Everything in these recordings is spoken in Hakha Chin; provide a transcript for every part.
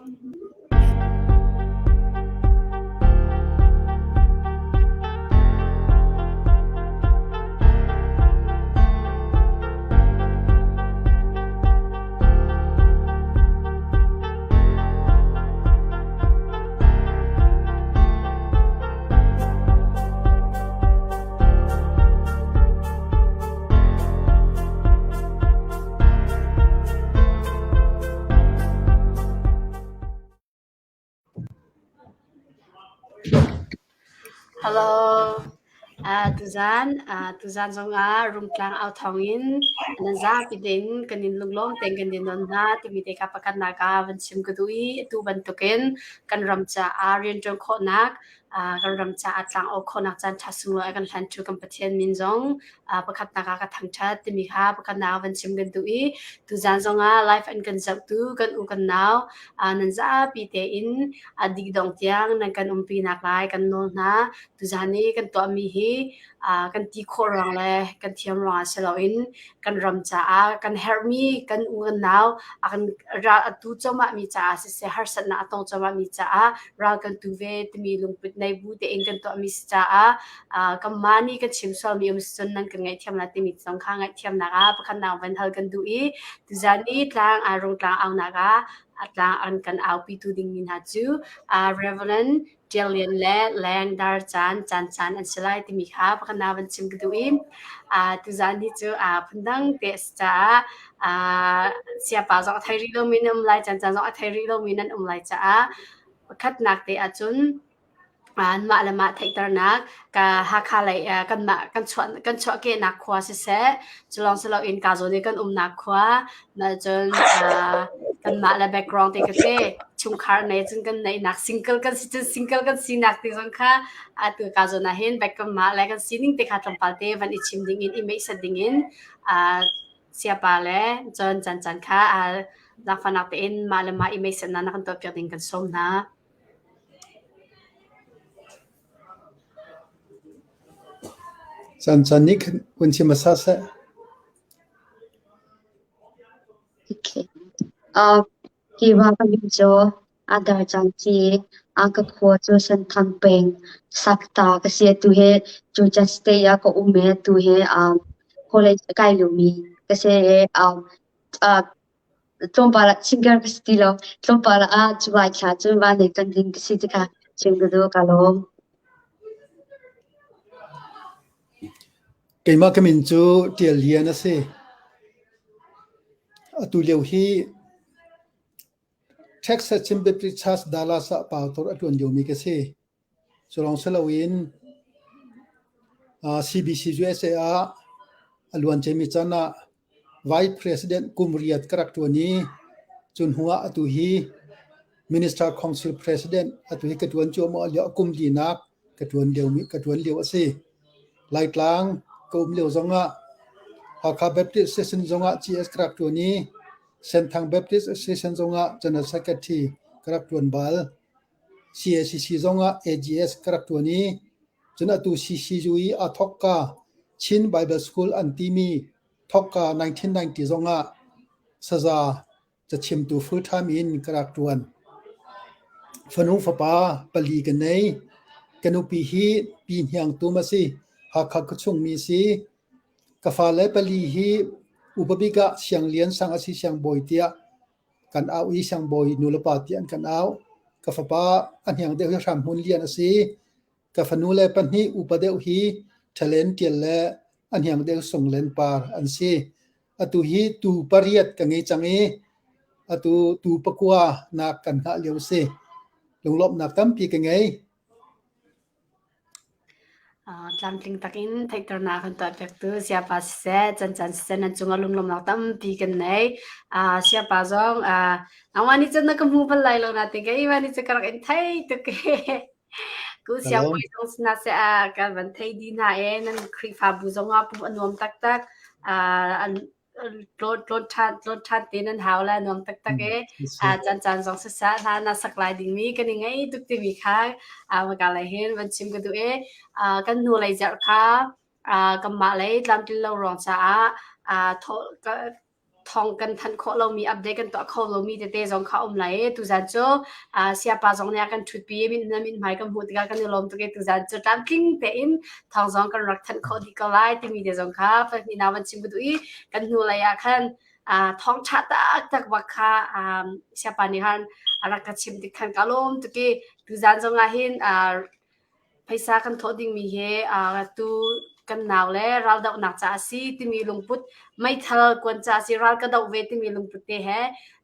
Hello. Tuzan tuzan zongah Rungtlang au thawngin nan zapi tein kan in lunglawm tein kan in don hna timi te kha pakhatnak ah van chim ka duh i atu bantukin kan ram caah rianṭuan khawhnak kan ram caah tlang-aw khawhnak caanṭha sunglawi a kan hlanṭu kan Pathian min zong pakhatnak ah ka thangṭhat timi kha pakhatnak ah van chim kan duh i tuzan zongah live an kan zohtu kan u kan nau nan zapi tein a dih dong tiang nan kan umpi nak lai kan nawl hna. Tuzan i kan tuahmi hi kan ti khawh ruang le kan thiam ruangah si loin kan ram caah kan herhmi kan u kan nau a kan ral a tu cuahmahmi caah siseh harsatnak a tong cuahmahmi caah ral kan tu ve timi lungput nei bu tein kan tuahmi si caah kanmah nih kan chim sualmi um si cun nan kan ngaihthiam lai timi zong kha ngaihthiamnak ah pakhatnak van hal kan duh i tuzan i tlang Rungtlang aunak ah a tlang an kan aupitu dingmi hna cu Reverend Ṭial Lian le Leng Dar Caan Caan Caan an si lai timi kha pakhat na van chim ka duh i tuzan hi cu phundang te a si caah siapa zong a thei rih lomi nan um lai, Caan Caan zong a thei rih lomi nan um lai caah pakhatnak te ahcun Anmah le mah theihternak ka Hakha lei kanmah kan chuah kan chuahkehnak khua siseh, cu lawng si loin kaa zawn i kan umnak khua, cun kanmah le background te tete chungkhar nei cun kan neihnak single kan si cun single kan sinak ti zong kha atu kaa zawn ah hin kanmah le kan sining te kha tlawmpal te van i chim dingin i meihsat dingin siapa le cun cancan kha zaangfahnak tein mah le mah i meihsatnak na kan tuahpiak ding kan sawm hna. Cancan nih khan hun chim hmasa seh. Okay. Hi va ka min cu Adar cang ci ka khua cu Senthang peng Sakta ka si. Atu hi Georgia State ah ka um i atu hi college a kai liomi ka si i Tlawmpal ah chimker ka si ti lo. Tlawmpal ah cuai thla cun van ei kan ding ka si tikah chim ka duh ka lawm. Keimah ka min cu Ṭial Lian a si. Atu lio hi Texas Chin Baptist Church Dallas ah pastor a ṭuan liomi ka si. Cu lawng si loin CBC USA ah a luanciami caan ah Vice President kum riat ka rak ṭuan i cu hnu ah atu hi Minister Council President atu hi ka ṭuan cuahmah lio kum linak ka ṭuan liomi ka ṭuan lio a si. Laitlang ka um lio zongah Hakha Baptist Session zongah GS ka rak ṭuan i Senthang Baptist Association zongah General Secretary ka rak ṭuan bal. CACC zongah AGS ka rak ṭuan i cun atu CCU i aa thawkka Chin Bible School an timi thawkka 1990 zongah saza cachimtu full-time in ka rak ṭuan. Fanu fapa pali ka nei. Ka nupi hi Pi Hniang Tum a si. Hakha khuachung mi a si. Ka fale pali hi upa bik ah Siang Lian Sang a si Siangbawi tiah Kan au i siangbawi nulepa tiah an kan auh. Ka fapa a hniang deuh hi Hramhmun Lian a si. Ka fanule pahnih upa deuh hi Ṭhalen Ṭial le a hniang deuh Sung Len Par an si. Atu hi tuu pariat ka ngei cang i atu tuu pakua nak kan hngah lio a si. Lunglawmhnak tampi ka ngei. Tlamtling takin theihternak kan tuahpiaktu Siapa siseh, cancan siseh nan cungah lunglawmhnak tampi kan nei. Siapa zong nangmah nih cun na ka hmu bal lai lo nain keimah nih cun ka rak in thei tuk Ku siangbawi zong si hna seh kan van thei dih hna i nan Khrihfabu zongah pumh a nuam taktak. Tlawn ṭhan tlawn ṭhan te nan hau la nuam taktak e. Caan caan zong siseh hla na sak lai dingmi kan i ngei tuk timi kha ka lei hin van chim ka duh e. Kan hnu lei zarh kha kanmah lei tlamtlin lo ruang caah thawh. thawng kan thanh khawh lomi update kan tuah kho lomi tete zong kha um lai i tuzan cu siapa zong nih a kan ṭhutpi i na mithmai kan hmuh tikah kan i lawm tuk i tuzan cu tlamtling tein thawng zong kan rak thanh khawh dih ko lai timi te zong kha pahnihnak van chim ka duh i kan hnulei ah khan thawngṭha taktak bak kha siapa nih khan a rak ka chim tik khan ka lawm tuk i tuzan zong ah hin Phaisa kan thawh dingmi hi tu kan nau le raldohnak ca a si timi lungput, meithal kuan ca a si, ral ka doh ve timi lungput te he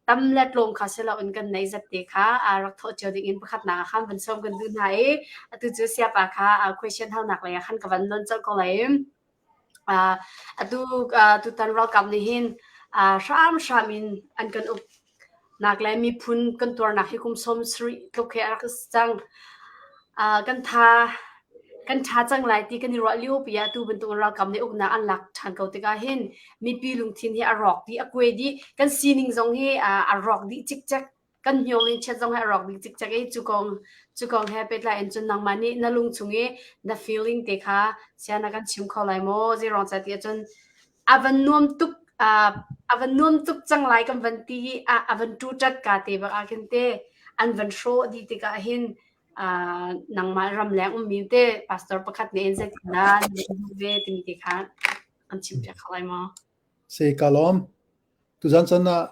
tam le tlawm kha si loin kan neih zat te kha rak thawh cio dingin pakhatnak ah khan van sawm kan duh hna i atu cu siapa kha question halnak lei ah khan ka van nawn colh ko lai. Atu tutan ralkap nih hin hramhram in an kan uk nak le miphun kan tuarnak hi kum 70 tluk he a rak si cang. Kan tha kan ṭha cang lai ti kan i ruah lio pi ah tu bantuk ralkap nih uknak an lak ṭhan ko tikah hin mipi lungthin hi a rawk dih, a kuai dih. Kan sining zong hi a rawk dih cikcek. Kan hniawng in chiat zong hi a rawk dih cikcek i cu kong cu kong he pehtlai in cun nangmah nih na lung chung i na feeling te kha sia na kan chim kho lai maw? Zeiruang ca ti ahcun a van nuam tuk a van nuam tuk cang lai kan van ti i a van ṭuṭat ka te bak ah khin te an van hrawh dih tikah hin nangmah ramleng ummi te pastor pakhat nih in zeitindah na hmuh ve timi te kha an chim piak kho lai maw? Si ka lawm. Tuzan chan ah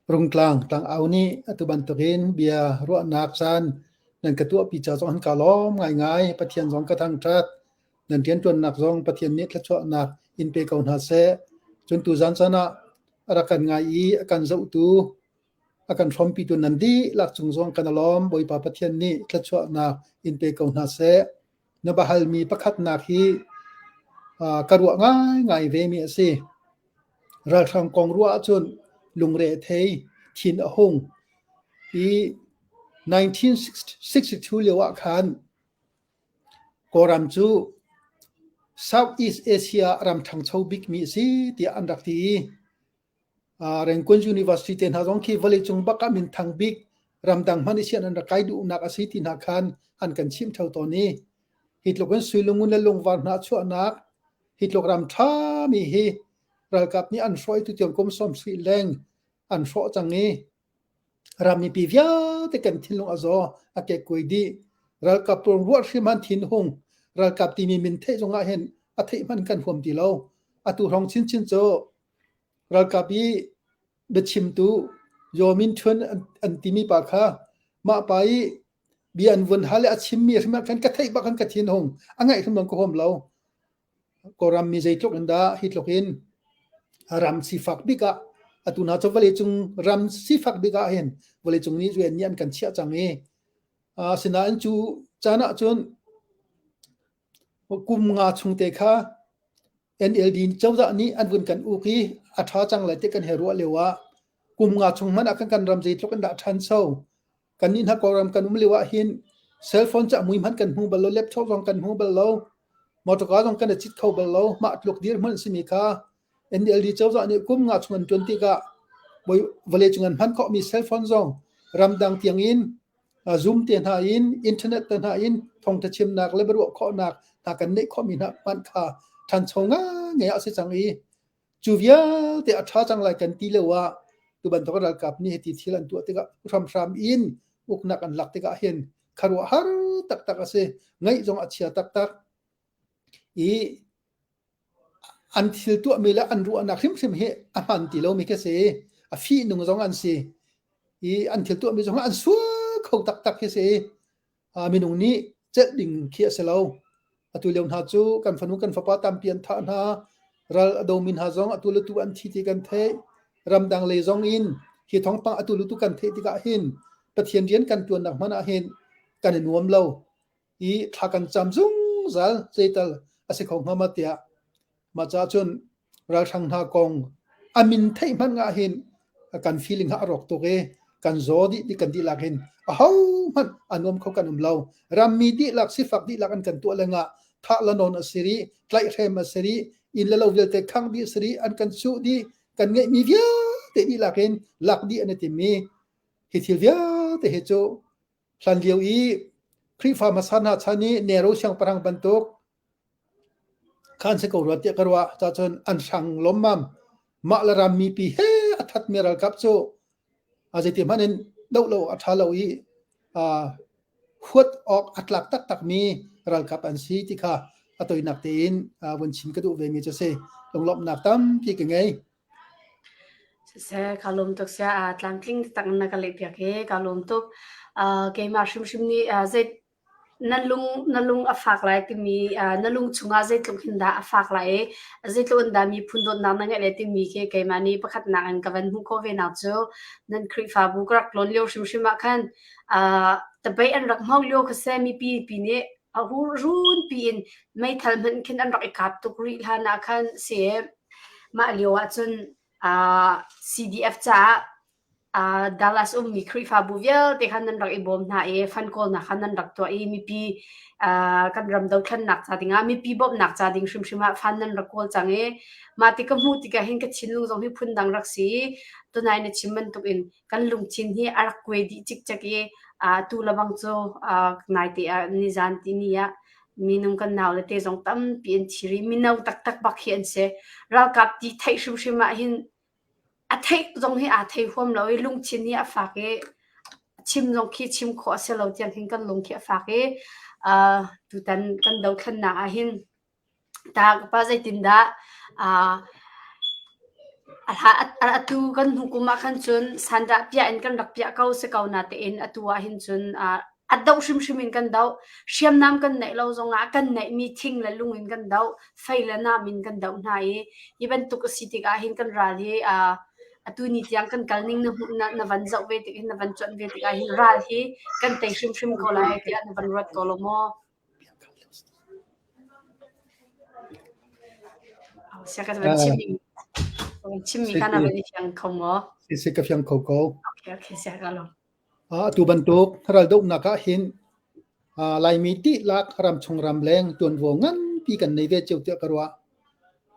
Rungtlang tlangau nih atu bantukin bia ruahnak caan nan ka tuahpi ca zong an ka lawm ngaingai. Pathian zong ka thangṭhat. Nan rianṭuannak zong Pathian nih thluachuahnak in pe ko hna seh. Cun tuzan caan ah a rak kan ngai i a kan zohtu, a kan hrawmpitu nan dihlak cung zong kan i lawm. Bawipa Pathian nih thluachuahnak in pe ko hna seh. Na va halmi pakhatnak hi ka ruah ngaingai vemi a si. Ralhrang kong ruah ahcun lungre a thei, thin a hung. I 1962 lio ah khan Kawlram cu Southeast Asia ram ṭhangcho bikmi a si tiah an rak ti i Rangoon University te hna zong khi vawleicung bak ah minthang bik ramdang hmanh i sian an rak kai duhnak a si ti hna khan an kan chimh ṭheo tawn i hi tluk in suilungun le lungvar hna chuahnak hi tluk ram ṭhami hi ralkap nih an hrawh i tutiang kum 70 leng an hrawh cang i ram mipi vialte kan thinlung a zaw a kekkuai dih ralkap pawl ruah hrim an thinhung ralkap timi min theih zongah hin a theih hmanh kan huam ti lo atu hrawng chinchin cu Ralkap i biachimtu Yaw Min Htun an timi pa kha mah pa i bia an vun hal i a chimmi hrim ah khan ka theih bak khan ka thinhung a ngaih hrim ka huam lo. Kawlram mi zeitluk in dah hi tluk in ram sifak bik ah atu hna cu vawleicung ram sifak bik ah hin vawleicung nih UN nih an kan chiah cang i asinain cu caan ah cun kum nga chung te kha NLD cozah nih an vun kan uk i a ṭha cang lai ti kan hei ruah lio ah kum nga chung hmanh ah kan kan ram zeitluk in dah ṭhancho. Kannih hna Kawlram kan um lio ah hin cell phone cu a mui hmanh kan hmu bal lo, laptop zong kan hmu bal lo, motorcar zong kan i cit kho bal lo. Mah tluk dirhmun a simi kha NLD cozah nih kum nga chung an ṭuan tikah vawleicung an hman khawhmi cell phone zong ramdang tiang in Zoom te hna in internet te hna in thawngtha chimnak le biaruah khawhnak hna kan neih khawhmi hna hmanh kha ṭhancho ngai a si cang i cu vialte a ṭha cang lai kan ti lio ah tu bantuk ralkap nih hiti thil an tuah tikah hramhram in uknak an lak tikah hin khuaruahhar taktak a si ngaih zong a chia taktak i An thil tuahmi le an ruahnak hrimhrim hi a hman ti lomi khi a si. A fihnung zong an si i an thil tuahmi zong an sual kho taktak khi a si. Minung nih celh ding khi a si lo. Atu lio hna cu kan fanu kan fapa tampi an thah hna. Ral a domi hna zong atu le tu an thi ti kan theih. Ramdang lei zong in hi thawngpang atu le tu kan theih tikah hin Pathian rian kan ṭuannak hmanh ah hin kan i nuam lo. I thla kan cam zungzal zeital a si kho hnga ma tiah mah caah cun ralhrang hna kong a min theih hmanh ngah hin kan feeling ha a rawk tuk i kan zaw dih ti kan dihlak hin aho hmanh a nuam kho kan um lo rammi dihlak sifak dihlak an kan tuah lengah thah la nawn a si rih tlaihhrem a si rih inn le lo vialte khangh dih a si rih an kan chuh dih kan ngeihmi vialte dihlak in lak dih an i tim i hi thil vialte hi cu Hlanlio i Khrihfa hmasa hna chan i Nero siangpahrang bantuk kha an si ko rua tiah ka ruah. Cahcun an hrang lawmmam. Mah le ram mipi he a thatmi ralkap cu a zeiti hmanh in doh lo a ṭha lo i huat awk a tlak taktakmi ralkap an si ti kha a toinak tein vun chim ka duh vemi cu a si. Lunglawmhnak tampi ka ngei. Siseh, kaa lawm tuk sia. Tlamtling taktak na ka lehpiak i kaa lawm tuk. Keimah hrimhrim nih zei Na lung na lung a fak lai timi na lung chungah zeitluk hin dah a fak lai i zeitluk in dah miphun dawtnak na ngeih lai timi khi keimah nih pakhatnak in ka van hmuh khawh ve nak cu nan Khrihfabu ka rak tlawn lio hrimhrim ah khan tabeih an rak hmang lio kha seh mipi pi nih a runpi in meithal hmanh khin an rak i kap tuk rih hlan ah khan si mah lio ah cun CDF caah Dallas ummi Khrihfabu vialte kha nan rak i bawm hna i fund kawlnak kha nan rak tuah i mipi kan ram dothlennak ca dingah mipi bawmhnak ca ding hrimhrim ah fund nan rak kawl cang i mah ti ka hmuh tikah hin ka thinlung zong hi phundang rak si i tunai na chim bantukin kan lungthin hi a rak kuai dih cikcek i atu lebang cu naite ah nizan tini ah minung kan naule te zong tampi an thi rih mino taktak bak hi an si. Ralkap ti theih hrimhrim ah hin A theih zong hi aa thei huam lo i lungthin hi a fak i chim zong khi chim khawh a si lo tiang hin kan lung khi a fak i uh, tutan kan dothlennak ah hin ta ka pa zeitindah uh, atu kan hnu kum ah khan cun sandah piah in kan rak piah ko si ko na tein atu ah hin cun uh, a doh hrimhrim in kan doh. Hriamnam kan neih lo zongah kan neihmi thing le lung in kan doh, fei le nam in kan doh hna i hi bantuk a si tikah hin kan ral hi uh, atu ni tiang kan kal ning na hmuh na, na van zoh ve tik hin na van cuanh ve tikah hin ral hi kan tei hrimhrim ko lai tiah na van ruat ko lo maw? Sia ka van chim chimmi kha na van i fiang kho maw? Si ka fiang kho ko. Okay, okay, sia ka lo. Atu bantuk raldohnak ahhin Laimi dihlak ramchung ramleng ṭuanvo nganpi kan nei ve cio tiah ka ruah.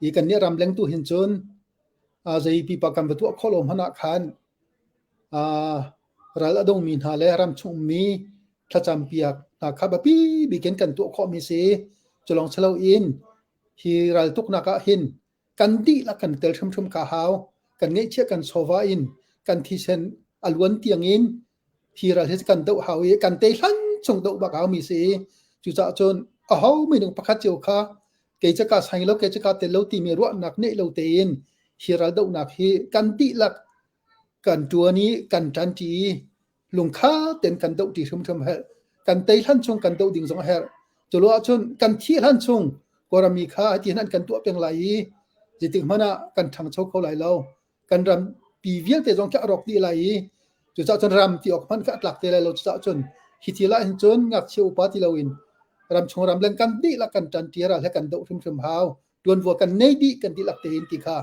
Hi kannih ramleng tu hin cun zei pipa kan va tuah khawh lo hmanh ah khan ral a dongmi hna le ramchung ummi thlacampiak hna kha biapi bik in kan tuah khawhmi si. Cu lawng si loin hi raltuknak ah hin kan dihlak kan tel hrimhrim ka hau. Kan ngeihchiah kan chawva in kan thisen a luan tiang in hi ral hi kan doh hau i kan tei hlan chung doh bak hau mi si. Cucaah cun aho minung pakhat cio kha kei ca ka sai lo kei ca ka tel lo timi ruahnak neih lo tein hi ral dohnak hi kan dihlak kan ṭuan i kan ṭanṭi i lungkha ten kan doh ṭi hrimhrim a herh. Kan tei hlan chung kan doh ding zong a herh. Cu lo ahcun kan thih hlan chung Kawlrammi kha hiti hin an kan tuah peng lai i zeitik hmanh ah kan ṭhangcho kho lai lo. Kan rampi vialte zong khi a rawk dih lai i cucaah cun ram ti awk hmanh kha a tlak te lai lo. Cucaah cun hi thil ah hin cun ngakchia upa ti loin ramchung ramleng kan dihlak kan ṭanṭi ral he kan doh hrimhrim hau. Ṭuanvo kan nei dih kan dihlak tein ti kha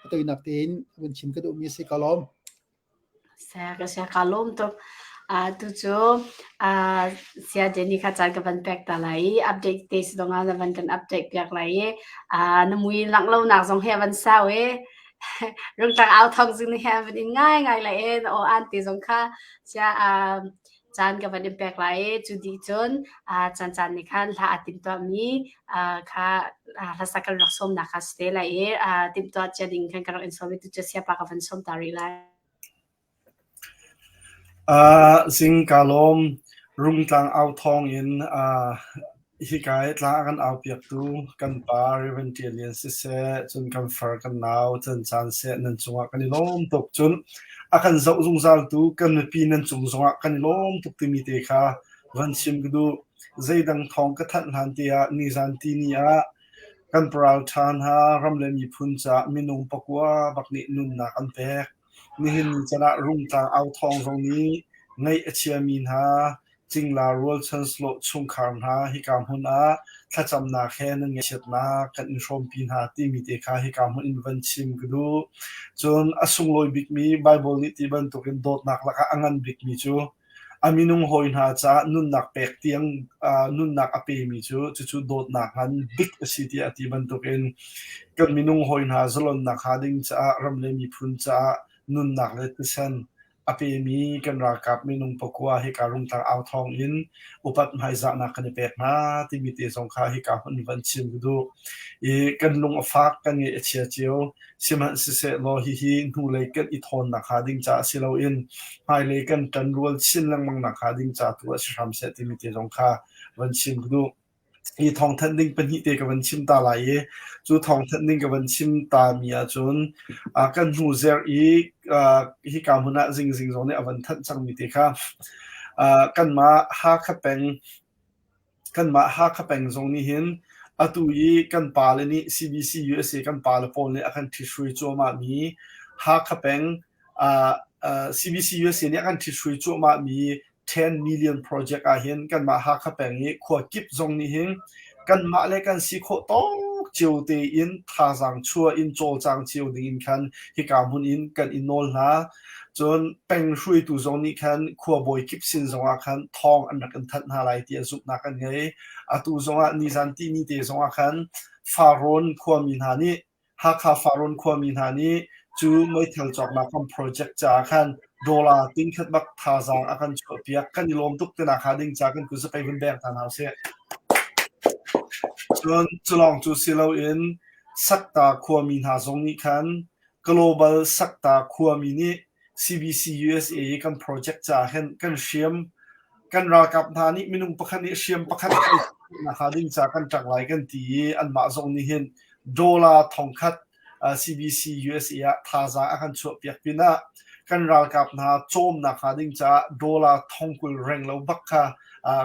a toinak tein vun chim ka duhmi a si. Ka lawm. Sia ka sia kaa lawm tuk. Tu cu sia Jenny kha caan ka van pek ta lai i update te si dong ah na van kan update piak lai i na mui langh lonak zong hi a van sau i rungtlang au thawng zing ni he a van in ngai ngai lai i na aw an te zong kha sia caan ka van in pek lai i cu dih cun caan caan nih khan hla aa timhtuahmi kha hlasak kan rak sawmnak kha si te lai i timhtuah cia ding khan ka rak in sawm i tucu siapa ka van sawm ta rih lai. Zing ka lawm Rungtlang au thawng in hika i tlang a kan aupiaktu kan pa Rev. Ṭial Lian siseh, cun kan far kan nau Chan Caan seh nan cungah kan i lawm tuk. Cun a kan zoh zungzaltu kan mipi nan cung zongah kan i lawm tuk timi te kha van chim ka duh. Zeidang thawng ka thanh hlan tiah nizan tini ah kan paral ṭha hna ram le miphun caah minung pakua bak nih nunnak an pek. Nihin ni can ah Rungtlang au thawng zong nih ngaih a chiami hna Cingla rualchan slawh chungkhar hna hika hmun ah thlacamnak he nan ngaihchiatnak kan in hrawmpi hna timi te kha hika hmun in van chim ka duh. Cun a sunglawi bikmi Baibal nih ti bantukin dawtnak lakah a ngan bikmi cu a minung hawi hna caah nunnak pek tiang nunnak a pemi cu cucu dawtnak ngan bik a si tiah a ti bantukin kan minung hawi hna zalonnak hnga ding caah ram le miphun caah nunnak le thisen. a pemi kan ralkap minung pakua hika Rungtlang au thawng in upat hmaizahnak kan i pek hna timi te zong kha hika hmun van chim ka duh. I kan lung a fak, kan ngaih a chia cio. Sihmanhsehlaw hihi hnulei kan i thawnnak hnga ding caah si loin hmailei kan ṭanrual chin lengmang nak hnga ding ca tu ah si hram seh timi te zong kha van chim ka duh. Hi thawngthanh ding pahnih te ka van chim ta lai i cu thawngthanh ding ka van chim ta mi ahcun kan hnu zerh i hika hmun ah zingzing zong nih a van thanh cangmi te kha kanmah Hakha peng kanmah Hakha peng zong nih hin atu i kan pale nih CBC USA kan pale pawl nih a kan ṭhithruai cuahmah mi Hakha peng CBC USA nih a kan ṭhithruai cuahmah mi 10 million project ah hin kanmah Hakha peng i khua kip zong nih hin kanmah le kan si khawh tawk cio tein thazaang chuah in cawlcang cio ding in khan hika hmun in kan i nawl hna. Cun peng hruaitu zong nih khan khuabawi kip sin zong ah khan thawng an rak in thanh hna lai tiah zumhnak an ngei. Atu zong ah nizan tihni te zong ah khan Farrawn khuami hna nih Hakha Farrawn khuami hna nih cu meithal cawknak kan project caah khan dollar tingkhat bak thazaang a kan chuahpiak. Kan i lawm tuk ti nakhnga ding ca kan kut zapei vun beng hna hna usih. Cun culawng cu si loin Sakta khuami hna zong nih khan Global Sakta khuami nih CBC USA i kan project caah hin kan hriam kan ralkap hna nih minung pakhat nih hriam pakhat nakhnga ding ca kan ṭang lai kan ti i anmah zong nih hin dollar thongkhat CBC USA ah thazaang a kan chuahpiak pinah kan ralkap hna cawm nakhnga ding caah dollar thongkul reng lo bak kha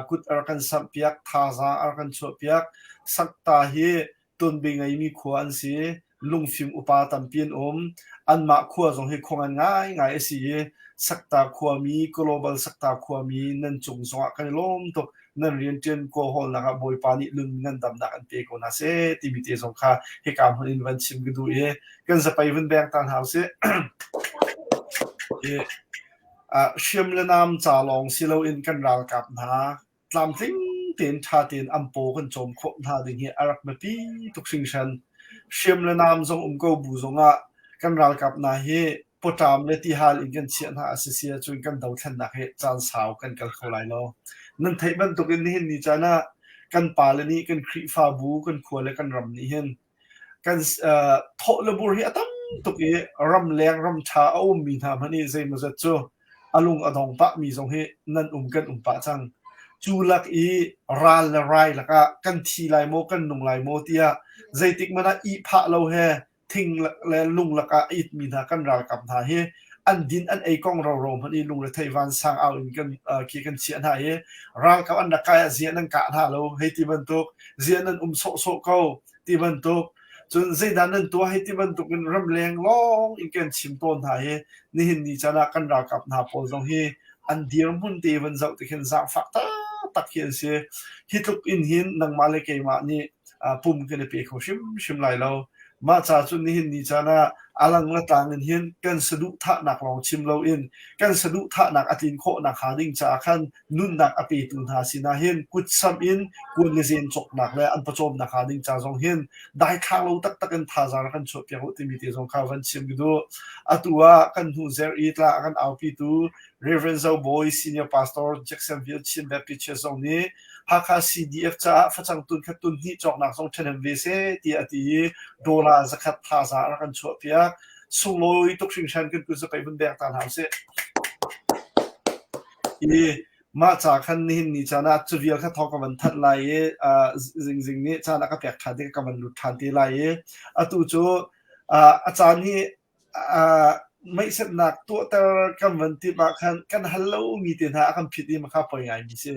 kut a rak kan samhpiak thazaang a rak kan chuahpiak. Sakta hi tuanbia ngeimi khua an si. Lungfim upa tampi an um. Anmah khua zong hi khua ngan ngaingai a si i Sakta khuami, Global Sakta khuami nan cung zongah kan i lawm tuk. Nan rianṭuan kawlhawlnak ah Bawipa nih nun ngandamnak an pe ko hna seh timi te zong kha hika hmun in van chim ka duh i kan zapei vun beng ta hna usih. Hriam le nam ca lawng si loin kan ralkap hna tlamtling tein ṭha tein an paw kan cawm khawh hna ding hi a rak biapi tuk hringhran. Hriam le nam zong um ko bu zongah kan ralkap hna hi pawṭam le tihal in kan chiah hna a si si ahcun kan dothlennak hi caan sau kan kal kho lai lo. Nan theih bantukin nihin ni caan ah kan pale nih kan Khrihfabu, kan khua le kan ram nih hin Kan thawh le bur hi a tam tuk i ramleng ramṭha a ummi hna hmanh hi zeimawzat cu a lung a dong pahmi zong hi nan um kan um pah cang. Cu lak i ral le rai lakah kan thi lai maw kan nung lai maw tiah zeitik hmanh ah ihphah lo he thing le lung lakah a itmi hna kan ralkap hna hi an din an ei kong roro hmanh i lungrethei vansang au in kan khi kan chiah hna i ralkap an rak kai ah zia nan kah hna lo hei ti bantuk zia nan um sawhsawh ko ti bantuk cun zeidah nan tuah hei ti bantuk in ramleng lawng in kan chim tawn hna hi nihin ni caan ah kan ralkap hna pawl zong hi an dirhmun te van zoh ti khin zaangfak taktak khi an si hi tluk in hin nangmah le keimah nih pum kan i pe kho hrimhrim lai lo. Mah ca cu nihin ni caan ah a lang le tlang in hin kan saduhthahnak lawng chim loin kan saduhthahnak a tlin khawh nakhnga ding caah khan nunnak a petu hna sinah hin kutsamh in kuan le zen cawknak le an pawcawm nakhnga ding ca zong hin daithlang lo taktak in thazaang rak kan chuahpiak u timi te zong kha van chim ka duh. Atu ah kan hnu zer i tla a kan aupitu Reverend Zo Bawi Senior Pastor Jacksonville Chin Baptist Church zong nih Hakha CDF caah facang tun khat tun hnih cawknak zong ṭhahnem ve seh tiah a ti i dollar zakhat thazaang a rak kan chuahpiak. Sunglawi tuk hringhran kan kut zapei vun beng ta hna usih. I mah ca khan nihin ni caan ah cu vial kha thawng ka van thanh lai i zingzing nih caan a ka pek ṭhan tikah ka van lut ṭhan te lai i atu cu a caan hi Meihsetnak tuahter kan van timh ah khan kan hal lomi te hna a kan phit i makha poi ngaimi si.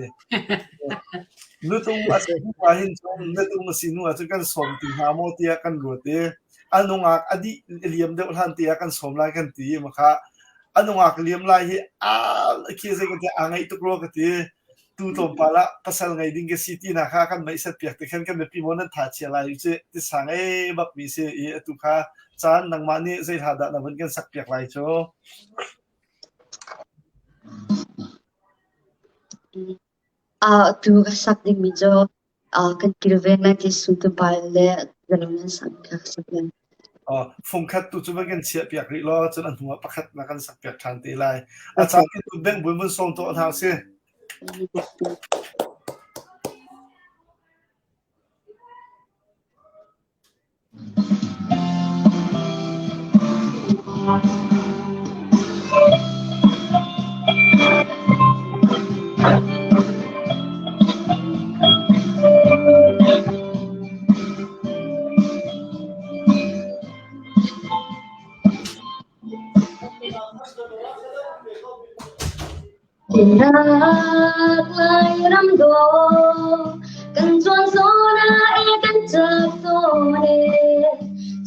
Nutung a si hnu ah hin cun nutung a si hnu ah cun kan sawm ti hnga maw tiah kan ruat i a nungak a dih liam deuh hlan te ah kan sawm lai kan ti i makha a nungak liam lai hi a khi zei kan ti aa ngaih tuk rua ka ti. Tu tlawmpal ah pasal ngei ding ka si ti hna kha kan meihset piak te khan kan mipi maw nan tha chia lai u ti sang ei bak mi si i atu kha caan nangmah nih zei hla dah na vun kan sak piak lai cu? Atu ka sak dingmi cu kan kilven lai ti sungtupai le zalong nan sak ka sak lai. Fungkhat tu cu van kan chiah piak rih law cun a hnu ah pakhat na kan sak piak ṭhan te lai. A caan tu beng bun vun sawm tuah hna usih. Tinak Lairam dawh kan cuan zawn ah e kan ṭap tawn e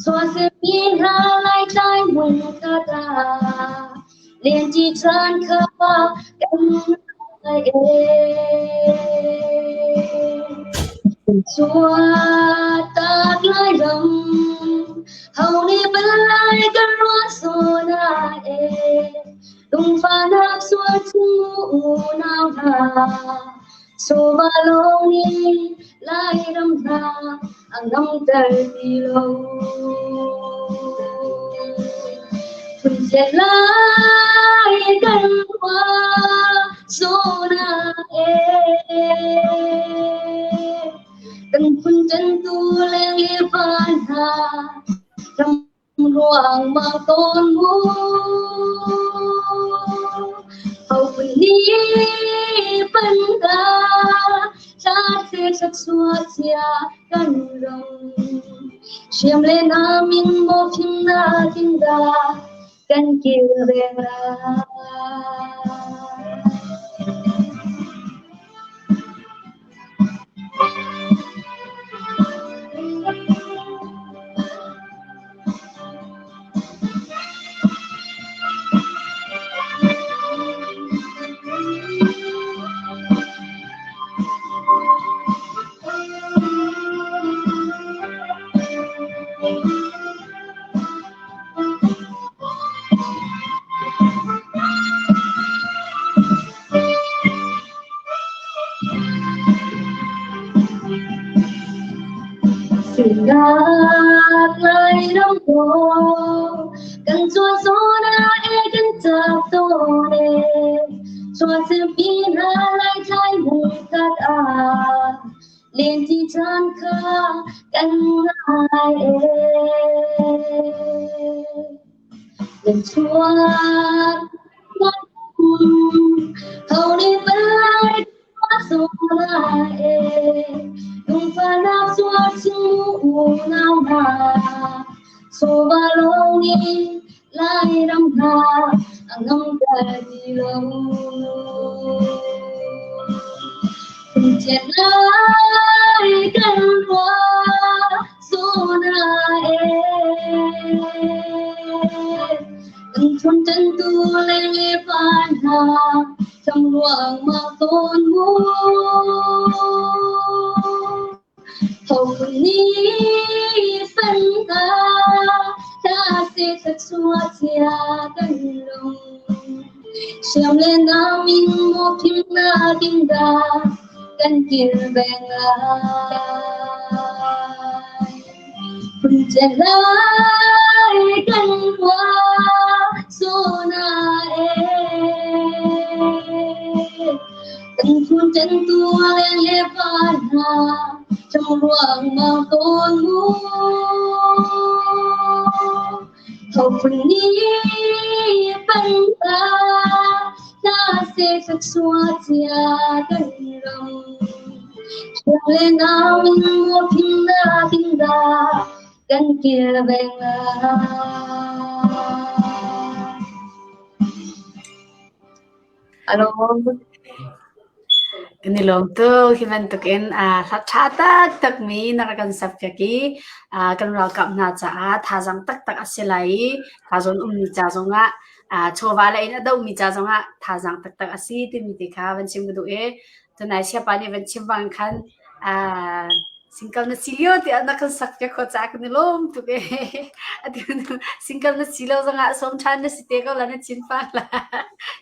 Chuahsemmi hna Laitlai hmun khat ah lenṭi caan kha kan ngai e. Chuahtak Lairam ho nih bal lai kan ruah zawn ah e Lungfahnak sual chung unau hna, chawva lawng nih Lairam hna a ngamter ti lo. Phunzet lai kan ruah zawn ah e. Kan phun ṭantu leng le van hna, ram Ruangmang tawn mu Ho nih pan ta Tla se thluachuah cia kan ram Hriam le nam in maw fimnak in dah kan kilveng lai. Sinak Lairam dawh kan cuan zawn ah e kan ṭap tawn e Chuahsempi hna Laitlai hmunkhat ah lenti caan kha kan ngai e. Nan chuak Ho nih palai lai e lungfahnak sual chung unau hna chawva lawng nih Lairam hna a ngamter ti lo. Phunchiat lai kan ruah zawn ah e Kan phun ṭantu leng le van hna thang ruangmang tawn mu. Ho nih san hna hla seh thluachuah chia kan lung. Hriam le nam in maw fimnak in dah kan kilveng lai. Phunche lai kan ruah zawn ah e. Kan phun ṭantu leng le va hna ṭang ruangmang tawn mu. Tho phun nih pan ta hla seh thluachuah cia kan ram. Hriang le nau in maw fimnak in dah kan kilveng lai. Alo. Kan i lawm tuk. Hi bantukin hla ṭha taktakmi na rak kan sakpiak i kan ralkap hna caah thazaang taktak a si lai i thazawn ummi ca zongah chawva lei in a dohmi ca zongah thazaang taktak a si timi te kha van chim ka duh i tunai siapa nih van chim bang khan Single na si lio tiah na kan sak piak khawh caah kan i lawm tuk ee. Atu single na si lo zongah sawm ṭhan na si te ko la na chin fa la.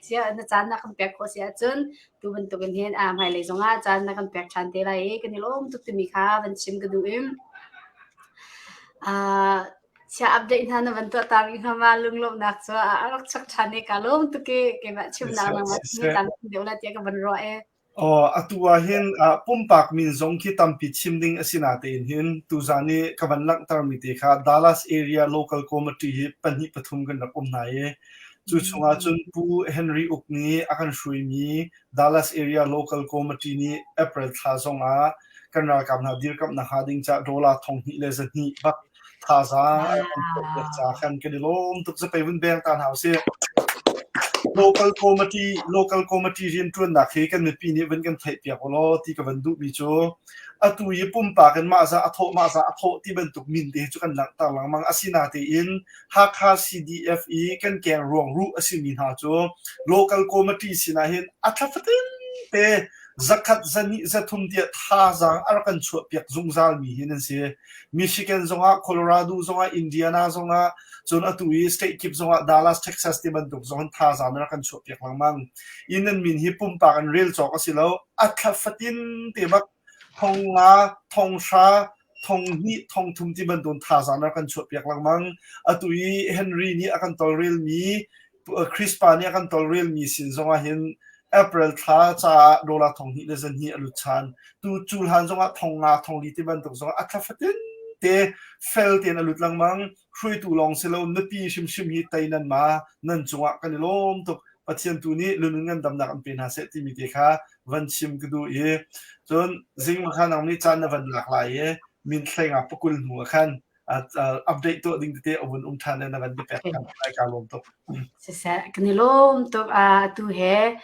Sia na caan na kan pek khawh si ahcun tu bantukin hin a hmailei zongah caan na kan pek ṭhan te lai i kan i lawm tuk timi kha van chim ka duh im. Uh, Chia update hna na van tuah ta rih hnga ma lunglawmhnak cu a rak chuak ṭhan i kaa lawm tuk i keimah chimnak nangmah chim tam deuh la tiah ka van ruah e. Aw, atu ah hin pumpak min zong khi tampi chim ding a si natein hin tuzan i ka van langhtermi te kha Dallas Area Local Committee hi pahnih pathum kan rak um hna i cu chungah cun Pu Henry Uk nih a kan hruaimi Dallas Area Local Committee nih April thla zongah kan ralkap hna dirkamhnak hnga ding caah dollar 2100 bak thazaang an kan pek caah khan kan i lawm tuk. Zapei vun beng ta hna usih. Local committee local committee rianṭuannak hi kan mipi nih vun kan theihpiak ulaw ti ka van duhmi cu atu i pumpak in mah zah a thawh mah zah a thawh ti bantuk min te cu kan langhter lengmang. Asinatein Hakha CDF i kan keng ruang ruh a simi hna cu local committee sinah hin a thla fatin te zakhat zahnih zathum tiah thazaang a rak kan chuahpiak zungzalmi hi nan si. Michigan zongah, Colorado zongah, Indiana zongah, cun atu i state kip zongah Dallas, Texas ti bantuk zong in thazaang na rak kan chuahpiak lengmang. I nan min hi pumpak in rel cawk a si lo. A thla fatin te bak thong nga, thong hra, thong hnih, thong thum ti bantuk thazaang na rak kan chuahpiak lengmang. Atu i Henry nih a kan tolrelmi Chris pa nih a kan tawlrelmi sin zongah hin April thla caah dollar 2000 le zahnih a lut ṭhan. Tu cu hlan zongah thong nga thong li ti bantuk zongah a thla fatin te fel tein a lut lengmang. Hruaitu lawng si lo nupi hrimhrim hi tei nan ma nan cungah kan i lawm tuk. Pathian tu nih lunun ngandamnak an pe hna seh timi te kha van chim ka duh i cun zing kha nang nih caan na van lak lai i min thleng ah pakul hnu ah khan update tuah ding tete a vun um ṭhan le na van pek ṭhan lai ka lawm tuk. Siseh, kan i lawm tuk atu he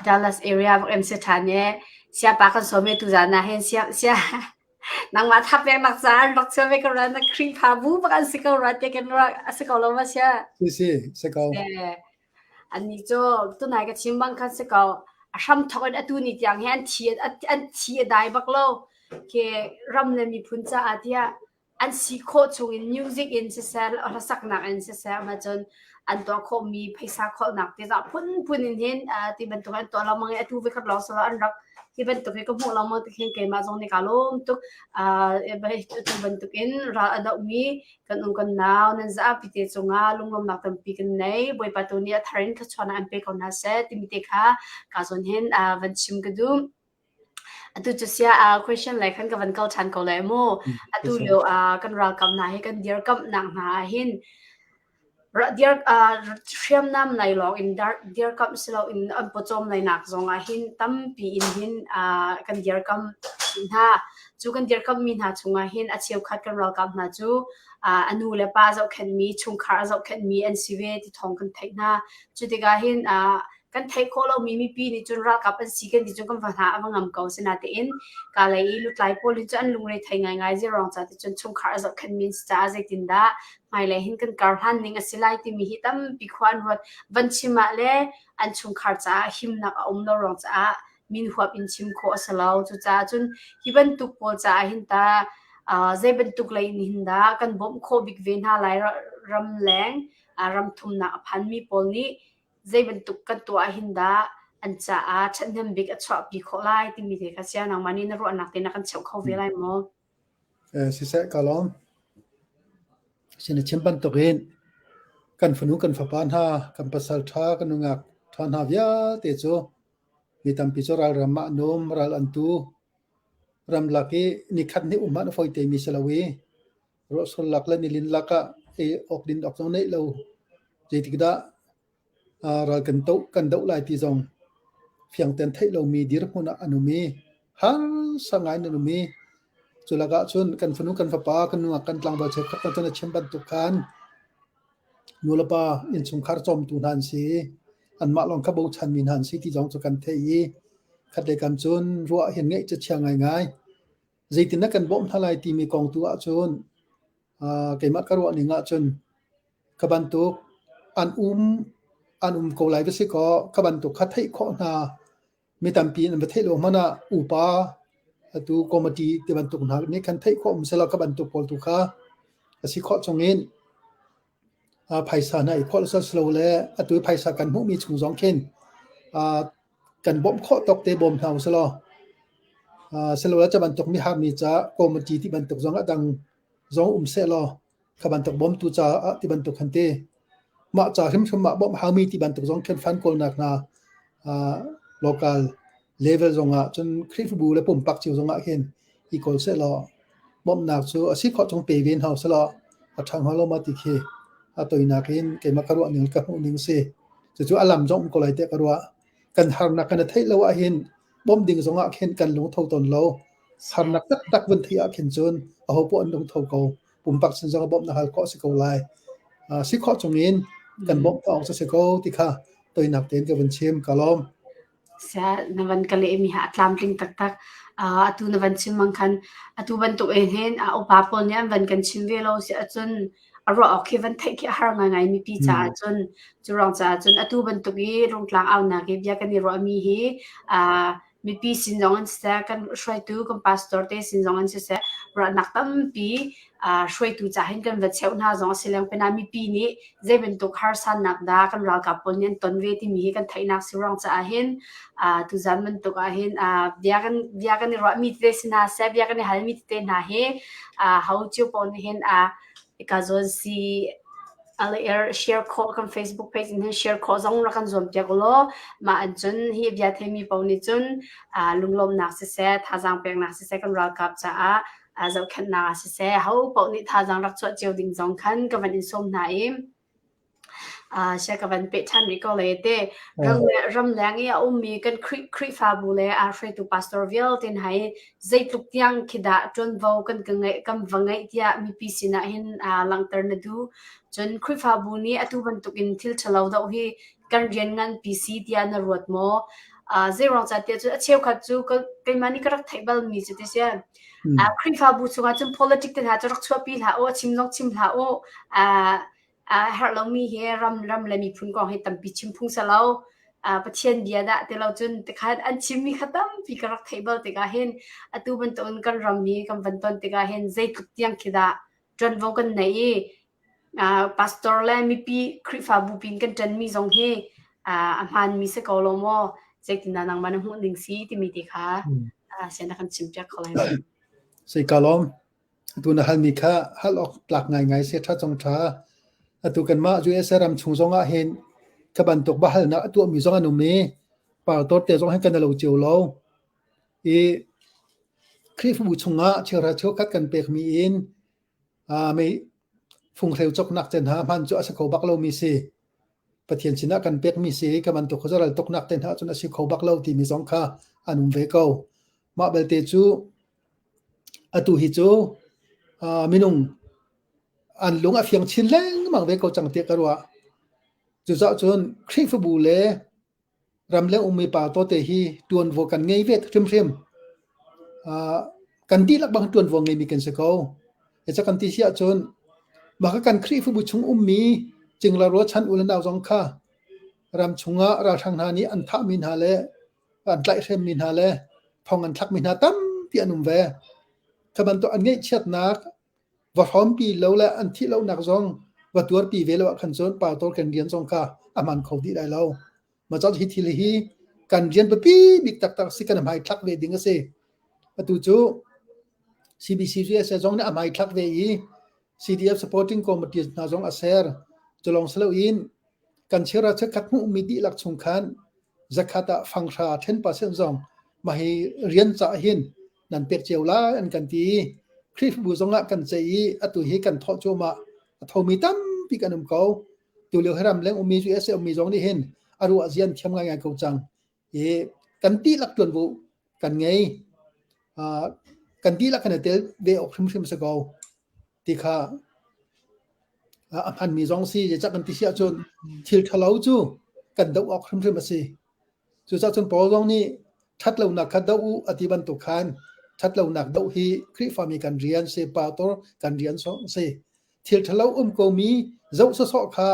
Dallas area vak em si ṭhan e siapa kan sawm e tu zan ah hin sia sia nangmah tha pek nak caan rak chuah ve ko ra na Khrihfabu bak an si ko ra te kan ra a si ko lo ma sia Si si, si ko. Annih cu tunai ka chim bang khan si ko a hram thawk in atu ni tiang hi an thi an thi a dai bak lo ke ram le miphun caah tiah an si khawh chungin music in siseh, hlasaknak in siseh, ahcun an tuah khawhmi phaisa kholhnak te zah phunphun in hin ti bantuk an tuah lengmang i atu voikhat lawng si lo an rak hi bantuk hi ka hmuh lengmang tik hin keimah zong nih kaa lawm tuk. Atu bantuk in ral a dohmi kan um kan nau nan zapi te cungah lunglawmnak tampi kan nei. Bawipa tu nih a thar in thluachuahnak an pe ko hna seh timi te kha kaa zawn hin van chim ka duh. Atu cu sia question lei khan ka van kal ṭhan ko lai mu. Atu lio kan ralkap hna hi kan dirkamhnak hna ah hin dir hriamnam lei lawng in dirkamh si loin an pawcawm leinak zong ah hin tampi in hin kan dirkamh hna. Cu kan dirkamhmi hna chungah hin a cheukhat kan ralkap hna cu a nu le pa zohkhenhmi, chungkhar a zohkhenhmi an si ve ti thawng kan theih hna. Cu tikah hin kan theih khawh lomi mipi nih cun ralkap an si kan ti cun kan va hna a va ngam ko. Sinatein kalay i lutlai pawl nih cun an lungre thei ngaingai zeiruang ca ti cun chungkhar a zohkhenhmi an si caah zeitindah hmailei hin kan kar hlan ning a si lai timi hi tampi khua an ruat. Van chim ah le an chungkhar caah himnak a um lo ruang caah min huap in chim khawh a si lo. Cucaah cun hi bantuk pawl caah hin ta zei bantuk lei in hin dah kan bawmh khawh bik ve hna lai ramleng ram thumnak a phanmi pawl nih zei bantuk kan tuah ah hin dah an caah ṭhathnem bik a chuahpi khawh lai timi te kha sia nangmah nih na ruahnak te na kan cheuh kho ve lai maw? Siseh ka lawm. Sin na chim bantukin kan fanu kan fapa hna, kan pasal ṭha, kan nungak ṭha hna vialte cu mi tampi cu ralram ah an um, ral an tu. Ramlak i nikhat hnih um hmanh a fawi temi si lo i ruahsul lak le nilin lak ah ei awk din awk zong neih lo zeitik dah ral kan doh kan doh lai ti zong fiang tein theih lomi dirhmun ah an um i harsa ngai in an um i cu lakah cun kan fanu kan fapa kan nungak kan tlangval cheukhat hna cun a chim bantuk khan nulepa innchungkhar cawmtu hna an si i anmah lawng kha bochanmi hna an si ti zong cu kan theih i khatlei kam cun ruah hin ngeih cu chia ngaingai. Zeitin na kan bawmh hna lai timi kong tu ahcun keimah ka ruah ning ahcun kha bantuk an um an um ko lai va si kaw kha bantuk kha theih khawh hna mi tampi an va theih lo hmanh ah upa atu committee ti bantuk hna nih khan theih khawh um selaw kha bantuk pawl tu kha a si khawh chungin phaisa hna i khawlh silo le atu i phaisa kan hmuhmi chung zong khin kan bawmh khawh tawk te bawm hna usih silole cu bantuk miharmi ca committee ti bantuk zong a dang zong um sehlaw. Kha bantuk bawmtu caah ti bantuk khan ti. Mah ca hrimhrim ah bawmh haumi ti bantuk zong khin fund kawlnak hna local level zongah cun Khrihfabu le pumpak cio zongah hin i kawl sehlaw bawmhnak cu a si khawh chung pe ve hna sehlaw a ṭha hnga lo ma ti khi a toinak in keimah ka ruah ning ka hmuh ning si. Cucu a lam zong um ko lai tiah ka ruah. Kan harnak kan i theih lo ahhin bawmh ding zongah khin kan lungtho tawn lo. Harnak taktak vun theih ah khin cun aho poah an lungtho ko. Pumpak sin zong bawmhnak hal khawh a si ko lai. Si khawh chungin kan bawmh khawh awk si ko ti kha toinak tein ka vun chim. Ka lawm. Sia na van ka lehmi ha a tlamtling taktak. Uh, atu na van chim mang khan atu bantuk in hin uh, upa pawl nih an van kan chim ve lo si ahcun a ruah awk khi van theih khi a har ngaingai mipi caah cun cu ruang caah cun atu bantuk i rungtlang aunak i bia kan i ruahmi hi uh, mipi sin zong in siseh kan hruaitu kan pastor te sin zong in siseh ruahnak tampi uh, hruaitu ca hin kan va cheuh hna zong a si leng pinah mipi nih zei bantuk harsannak dah kan ralkap pawl nih an ton ve timi hi kan theihnak si ruang caah hin uh, tuzan bantuk ah hin uh, bia kan bia kan i ruahmi tete si hna seh bia kan i halmi tete hna hi uh, ho cio pawl nih hin uh, Hika zawn si LAR share khawh kan Facebook page in hin share khawh zong rak kan zuam piak ulaw mah an cun hi bia theimi paoh nih cun uh, lunglawmhnak siseh thazaang peknak siseh kan ralkap caah uh, zohkhenhnak ah siseh ho paoh nih thazaang rak chuah cio ding zong khan ka van in sawm hna i Uh, sia ka van peh ṭhan rih ko le te. Ram ramleng i a ummi kan Khrih Khrihfabu le aa hruaitu pastor vialte hna hi zeitluk tiang khi dah ṭuanvo kan ka ngeih kan va ngeih tiah mipi sinah hin uh, langhter na duh. Cun Khrihfabu nih atu bantukin thil ṭhalo doh hi kan rian nganpi si tiah na ruat maw? Uh, zeiruang ca tiah cun a cheukhat cu keimah nih ka rak theih balmi cu ti si. Uh, Khrihfabu chungah cun politic te hna cu rak chuahpi hlah u, a chim zong chim hlah u. Uh, a herh lomi hi ram ram le miphun kong hi tampi chim phung si lo. Uh, Pathian bia dah ti lo cun tikhan an chimmi kha tampi ka rak theih bal tikah hin atu bantukin kan ram hi kan van ton tikah hin zeitluk tiang khi dah ṭuanvo kan nei i uh, pastor le mipi Khrihfabu pin kan ṭanmi zong hi uh, a hmaanmi si ko lo maw zeitindah nangmah na hmuh ning si timi te kha uh, sian na kan chim piak kho lai. Sei ka lawm. Atu na halmi kha hal awk tlak ngaingai seh ṭha cong ṭha. Atu kanmah USA ram chung zongah hin kha bantuk biahalnak a tuahmi zong an um i partor te zong hin kan i lo cio lo. I Khrihfabu chungah cheuhra cheukhat kan pekmi in aa mei funghreu cawknak te hna hman cu a si kho bak lomi si. Pathian sinah kan pekmi si i kha bantuk khuazaral tuknak te hna cun a si kho bak lo timi zong kha an um ve ko. Mah belte cu Atu hi cu minung an lung a fiang chin lengmang ve ko cang tiah ka ruah. Cucaah cun Khrihfabu le ramleng ummi pa tawte hi ṭuanvo kan ngei ve hrimhrim. Kan dihlak bang ṭuanvo ngeimi kan si ko. Zeicah kan ti si ahcun mah kha kan Khrihfabu chung ummi cingla rualchan u le nau zong kha ram chungah ralhrang hna nih an thahmi hna le an tlaihhremmi hna le thong an thlakmi hna tampi an um ve. Kha bantuk an ngaihchiatnak va hrawmpi lo le an thih lonak zong va tuarpi ve lo ah khan cun pastor kan rian zong kha a hman kho dih lai lo. Mah cun hi thil hi kan rian biapi bik taktak si kan hmai thlak ve ding a si. Atu cu CBCUSA zong nih a hmai thlak ve i CDF supporting committee hna zong a ser. Culong siloin kan chira chekkhat hmuhmi dihlak chung khan zakhat ah fanghra 10% zong mah hi rian cah hin nan pek cio lai an kan ti i Khrihfabu zongah kan ceih i atu hi kan thawh cuahmah a thomi tampi kan um ko tulio hi ramleng ummi USA ummi zong nih hin a ruah zian thiam ngaingai ko cang i kan dihlak tuanvo kan ngei kan dihlak kan i tel ve awk hrimhrim si ko ti kha a hmanmi zong si zeicah kan ti si ahcun thil ṭhalo cu kan doh awk hrimhrim a si. Cucaah cun Paul zong nih ṭhatlonak kha doh u a ti bantuk khan ṭhatlonak doh hi Khrihfami kan rian si, pastor kan rian zong si. Thil ṭhalo um komi zoh sawsawh kha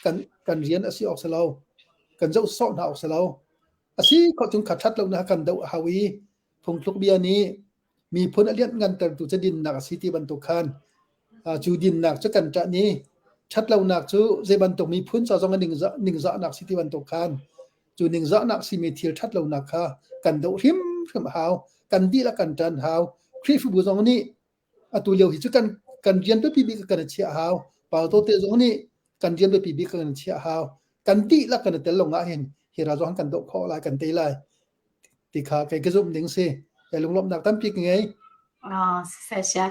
kan, kan rian a si awk si lo. Kan zoh sawsawh hna awk si lo. A si khawh chung kha ṭhatlonak kan doh a hau i phungthluk bia nih miphun a lianhngantertu cu dinnak a si ti bantuk khan cu dinnak cu kan ṭanh i ṭhatlonak cu zei bantuk miphun ca zong a ningzah, ningzahnak si ti bantuk khan cu ningzahnak simi thil ṭhatlonak kha kan doh hrimhrim a hau kan dihlak kan ṭan hau Khrihfabu zong nih atu lio hi cu kan. kan rian biapi bik kan i chiah hau. Pauto te zong nih kan rian biapi bik kan i chiah hau. Kan dihlak kan i tel lawng ah hin hi ral zong kan doh khawh lai, kan tei lai. Ti kha kei ka zumh ding si. Kai lunglawmhnak tampi ka ngei. Oh, siseh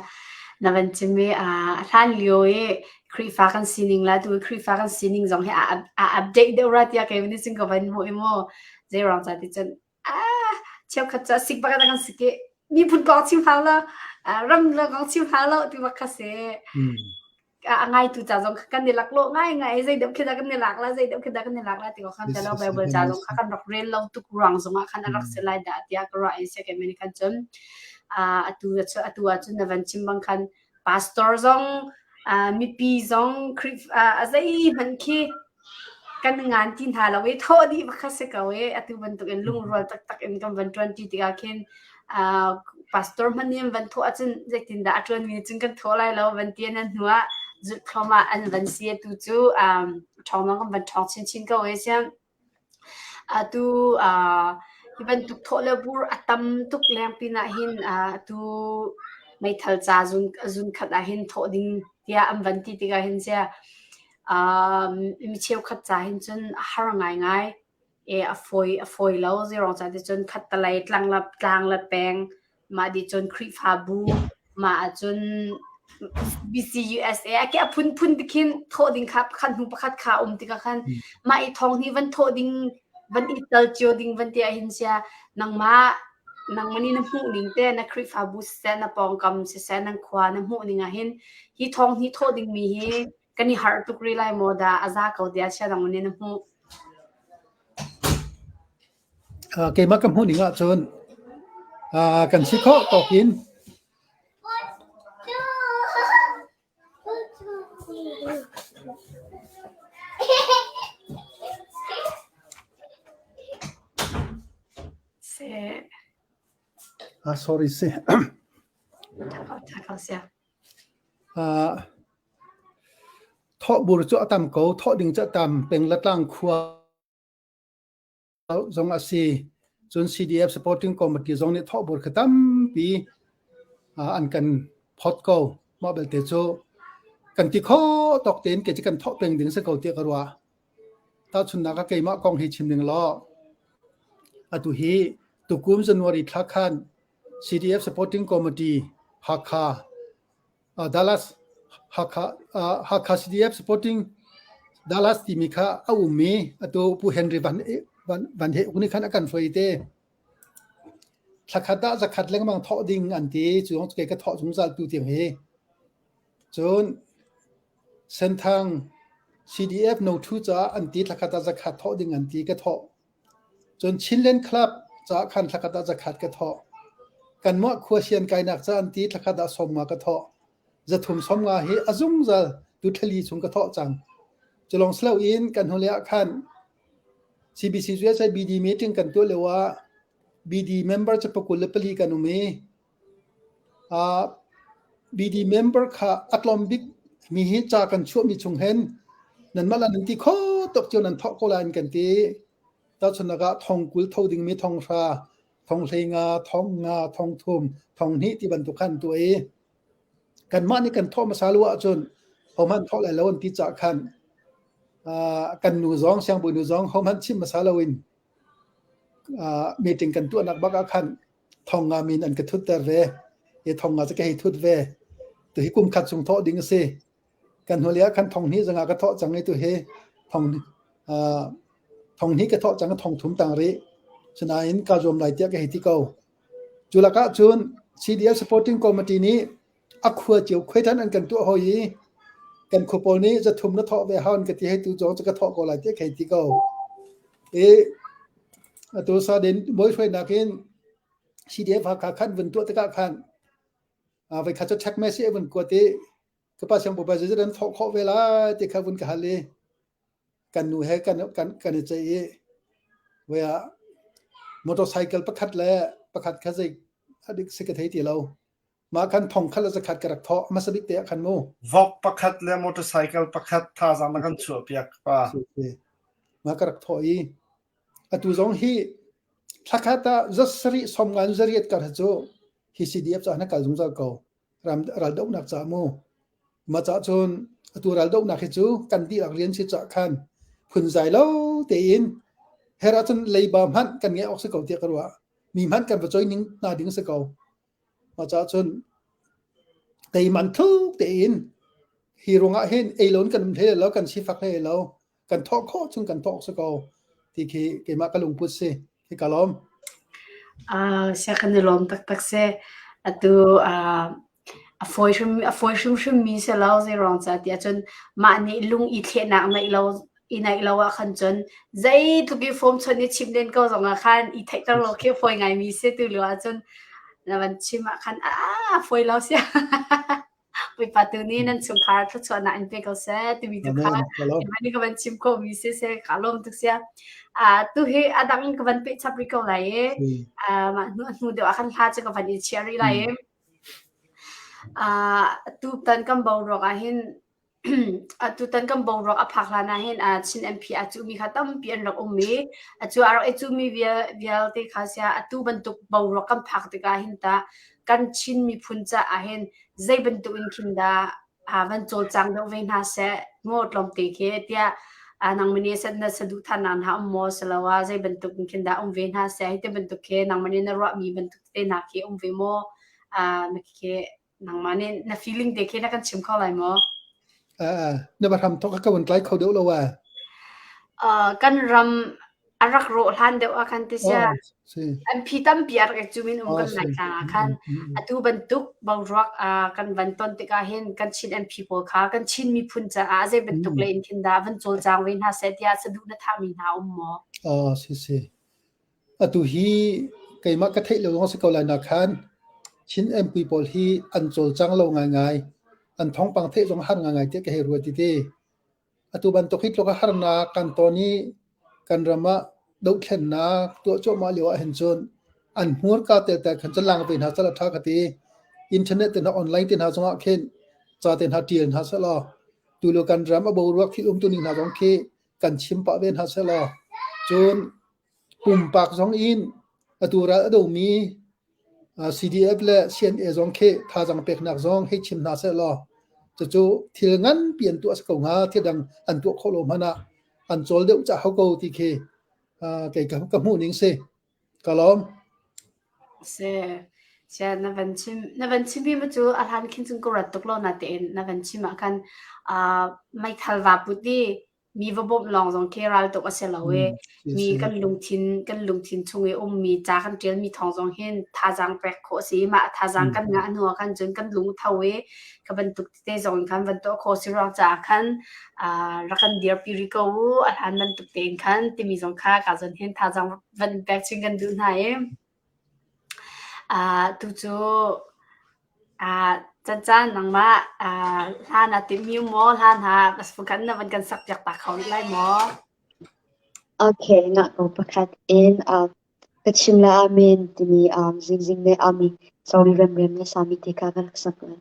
na van chim i a hlan lio i Khrihfa kan sining la tu Khrihfa kan sining zong hi a a update deuh ra tiah kei nih cun ka van hmuh i mu zei ruang ca ti cun ah cheukhat cu a sik bak in kan sik i miphun kong chim hau lo ram le kong chim hau lo ti bak kha si. A ngaitu ca zong kan i laklawh ngaingai zei deuh khi dah kan i lak la zei deuh khi dah kan i lak la ti ko khan telo Bible ca zong kha kan rak rel lo tuk ruang zong ah khan a rak si lai dah tiah ka ruah i se kei khan cun atu atu ah cun na van chim bang khan pastor zong mipi zong Khrih a zeihmanh khi kan ngan ti hna lo i thawh dih bak kha si ko i atu bantuk in lungrual taktak in kan van ṭuan ṭi tikah khin pastor hmanh nih an van thawh ahcun zeitindah a ṭuanmi nih cun kan thawh lai lo van ti an hnu ah zulh thluahmah an van si atu cu ṭhawng zong kan van ṭhawng chinchin ko i siang atu hi bantuk thawh le bur a tam tuk leng pinah hin atu meithal ca zun zun khat ah hin thawh ding tiah an van ti tikah hin sia Mi cheukhat ca hin cun a har ngaingai. E, a fawi a fawi lo. Zeiruang ca ti cun khattalei tlang le tlang le peng mah dih cun Khrihfabu mah ahcun BCUSA a ke a phunphun ti khin thawh ding kha pakhat hnu pakhat kha um tikah khan mah i thawng hi van thawh ding van i tal cio ding van ti ahhin sia nangmah nangmah nih na hmuh ning te na Khrihfabu siseh na pawngkam siseh nan khua na hmuh ning ahhin hi thawng hi thawh ding mi hi kan i harh tuk rih lai maw dah a za ko tiah chia dang nih na hmuh? Uh, keimah ka hmuh ning ahcun uh, kan si khawh tawk in Se. Ah, sorry si. Tha ko sia. Uh, Thawhbur cu a tam ko. Thawh ding cu a tam. Peng le tlang khua zong a si. Cun CDF Supporting Committee zong nih thawhbur kha tampi an kan phawt ko. Mah belte cu kan ti khawh tawk tein kei cu kan thawh peng ding si ko tiah ka ruah. Tahchunhnak ah keimah kong hi chim ning law atu hi tukum January thla khan CDF Supporting Committee Hakha Dallas Hakha Hakha CDF supporting Dallas timi kha a um i atu Pu Henry Van Van Van He uk nih khan a kan hruai te. Thlakhat ah zakhat lengmang thawh ding an ti cu zong kei ka thawh zungzal tu tiang hi. Cun Senthang CDF no thu caah an ti thlakhat ah zakhat thawh ding an ti ka thawh. Cun Chinland Club caah khan thlakhat ah zakhat ka thawh. Kanmah khua sian kainak ca an ti thlakhat ah 50 ka thawh. Zathum 50 hi a zungzal tu thlali chung ka thawh cang. Culong silo in kan hnulei ah khan CBC USA BD meeting kan tuah lio ah BD member cu pakul le pali kan um i uh, BD member kha a tlawm bik mi hi ca kan chuahmi chung hen nanmah la nan ti kho tuk cio nan thawh ko lai an kan ti. Tahchunhnak ah thong 20 tho dingmi thong hra, thong 15, thong nga, thong thum, thong hnih ti bantuk khan tuah i kanmah nih kan thawh hmasa lo ahcun hohmanh thawh lai lo an ti caah khan uh, kan nu zong siangbawi nu zong hohmanh chim hmasa loin uh, meeting kan tuahnak bak ah khan thong nga min an ka thutter ve i thong nga cu ka hei thut ve tu hi kum khat chung thawh ding a si kan hnulei ah khan thong hnih zong ah ka thawh cang i tu hi thong uh, thong hnih ka thawh cang thong thum tang rih sinain ka zuam lai tiah ka hei ti ko cu lakah cun CDF supporting committee nih a khua cio khuai than an kan tuah hoi i kan khua pawl nih zathum na thawh ve hau an ka ti hei tu zong cu ka thawh ko lai tiah ka hei ti ko i atu sadin bawi hruainak in CDF Hakha khan vun tuah tikah khan voikhat cu check message vun kuat i ka pa siang bawipa zeizat an thawh khawh ve lai ti kha vun ka hal i kan nu he kan kan kan i ceih i voi ah motorcycle pakhat le pakhat kha zei a dik si ka thei ti lo mah khan thong khat le zakhat ka rak thawh hmasa bik te ah khan mu Vok pakhat le motorcycle pakhat thazaang na kan chuah piak pa. Mah ka rak thawh i atu zong hi thlakhat ah za sarih 50 in zariat kar cu hi CDF caah na kal zungzal ko. Ram raldohnak caah mu. Mah cah cun atu raldohnak hi cu kan dihlak rian si cah khan phunzai lo tein her ahcun leiba hmanh kan ngeih awk si ko tiah ka ruah. Mi hmanh kan va choi ning hna ding si ko. Mah cah cun teiman thluk tein hi ruangah hin ei loin kan um hlei lo, kan sifak hlei lo, kan thawh khawh chung kan thawh si ko ti khi keimah ka lungput si. Hi ka lawm. Sia kan i lawm taktak si. Atu a fawi hrim a fawi hrimhrim mi si lo zeiruang ca tiah cun mah nih lung i thlehnak neih lo i neih lo ah khan cun zeitluk i form chawnh i chim len ko zong ah khan i theihter lo khi a fawi ngai mi si tu lio ah cun na van chim ah khan a fawi lo sia. Bawipa tu nih nan chungkhar thluachuahnak in pe ko seh timi tu kha keimah nih ka van chim khawhmi si seh ka lawm tuk sia. Tu hi a dang in ka van peh chap rih ko lai i mah hnu hnu deuh ah khan hla cu ka van i chiah rih lai i tutan kan boruak ah hin Atutan kan boruak a phak hlan ahhin Chin MP aa cuhmi kha tampi an rak um i cu aa rak i cuhmi vialte kha siah atu bantuk boruak kan phak tikah hin tah kan Chin miphun caah hin zei bantuk in khin dah van cawlcang deuh ve hna seh maw tlawmte khi tiah nangmah nih na saduhthahnak hna um maw asiloah zei bantuk in khin dah um ve hna seh hi ti bantuk khi nangmah nih na ruahmi bantuk te hna khi um ve maw khi Nangmah nih na feeling te khi na kan chim kho lai maw? Na va hram thok ka van tlai kho deuh lo a. Kan ram a rak rawh hlan deuh ah khan ti sia. MP tampi a rak i cum in um kan Laitlang ah khan atu bantuk boruak kan van ton tikah hin kan Chin MP pawl kha kan Chin miphun caah zei bantuk le in khin dah van cawlcang ve hna seh tiah saduh na thahmi hna um maw? Si si. Atu hi keimah ka theih lo zong a si ko lai nakhan Chin MP pawl hi an cawlcang lo ngaingai. An thawngpang theih zong a har ngaingai tiah ka hei ruat tite. Atu bantuk hi tluk a harnak kan ton i kan ram ah dohthlennak tuah cuahmah lio ahhin cun an hmurka telte khan cu lang ve hna seh law ṭha ka ti. Internet te hna online te hna zongah khin ca te hna ṭial hna seh law tulio kan ram a boruak thil umtuning hna zong khi kan chim pah ve hna seh law cun pumpak zong in atu ral a domi CDF le CNA zong khi thazaang peknak zong hei chim hna seh law cucu thil nganpi an tuah si ko hnga thil dang an tuah khawh lo hmanh ah an cawl deuh cah hau ko ti khi kei ka hmuh ning si ka lawm. Si. Sia na van chim na van chimmi ma cu a hlan khin cun ka ruat tuk lo natein na van chim ah khan meithal va put i mi va bawmh lawng zong khi raltuk a si lo i mi kan lungthin kan lungthin chung i ummi ca kan ṭialmi thawng zong hin thazaang pek khawh a si. Mah thazaang kan ngah hnu ah khan cun kan lung tho i ka bantuk tete zong in khan van tuah khawh si ruang caah khan rak kan dirpi rih ko u a hlan bantuk tein khan timi zong kha ka zawn hin thazaang van pek chin kan duh hna i tu cu Cancan nangmah hla na timhmi um maw? Hla hna kan na van kan sak piak ta kho rih lai maw? Okay, ngah ko pakhat in ka chim la amen timi zingzing le ami sorry remrem na sami te kha ka rak sak lai.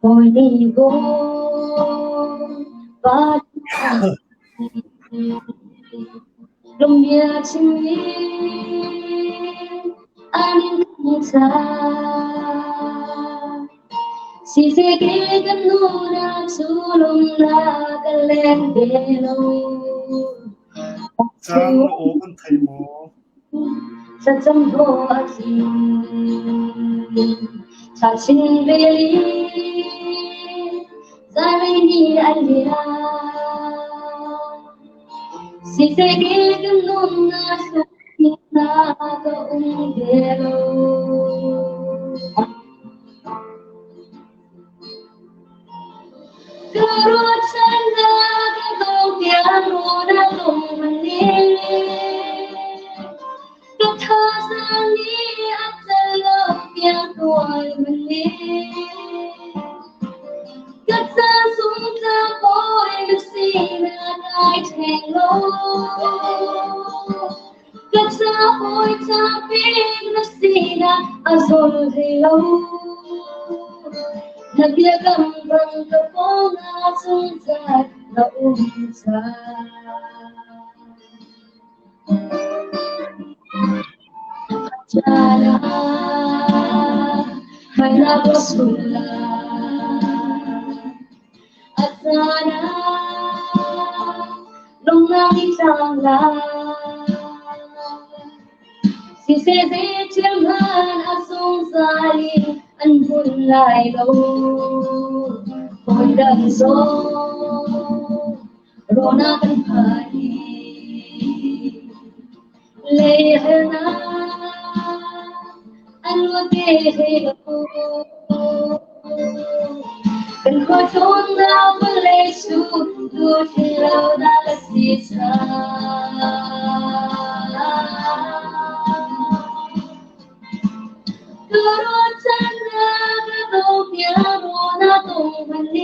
Hawi Lungmia chimmi an in ca. Siseh ke kan nu na cu lungnak ka leng ve lo. Caan na aw kan thei maw? Thlacam hlawh a tling. Thla chin veli zanlei ni a liam. Siseh ke kan nunnak na ka um ve lo. Ka ruahchannak ka dong tiang rawn a dong manin. Ka thazaang nih a tel lo tiang tuan manin. Ka ca sung tla bawi na sinak ai ṭheng lo. Ka ca hawi ca pek na si. sinak a zul hlei lo. Na biakam bang ka pawngah zungzal na um cang. Cana harnak ka sul lai. A caan ah lungnak i tlang lai. Siseh zeithil hmanh a zungzal in an hmun lai lo. Hawi dang zong rawhnak kan phan i Leihalnak an luat te hlei lo. Kan khualtlawnnak vawlei cu duhthil lo dah ka si cang. Ka ruahchannak ka dawpiak na tung hmanh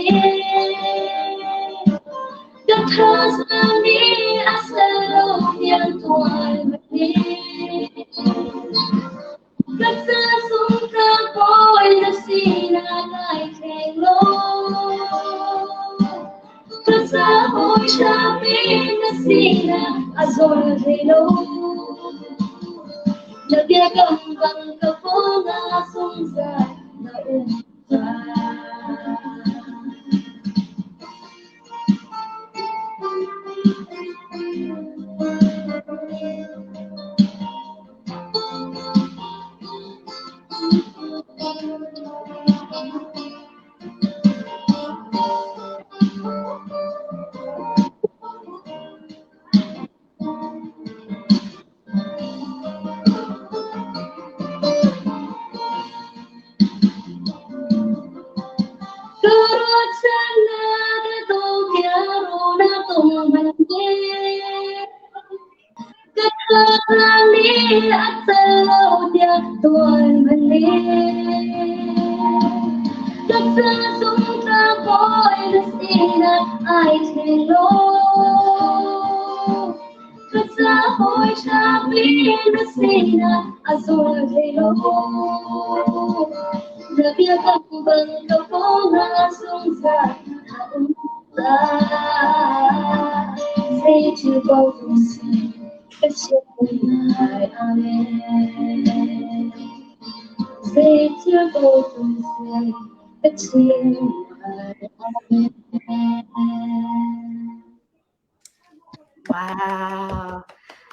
Ka thazaang nih a sel lo tiang tuan Ka ca sung ka kawi na sinak ai thleng lo. Ka ca hawi ṭhami na sinak a zawl hlei lo. Na biakam bang ka pawngah zungzal na um cang. Wow!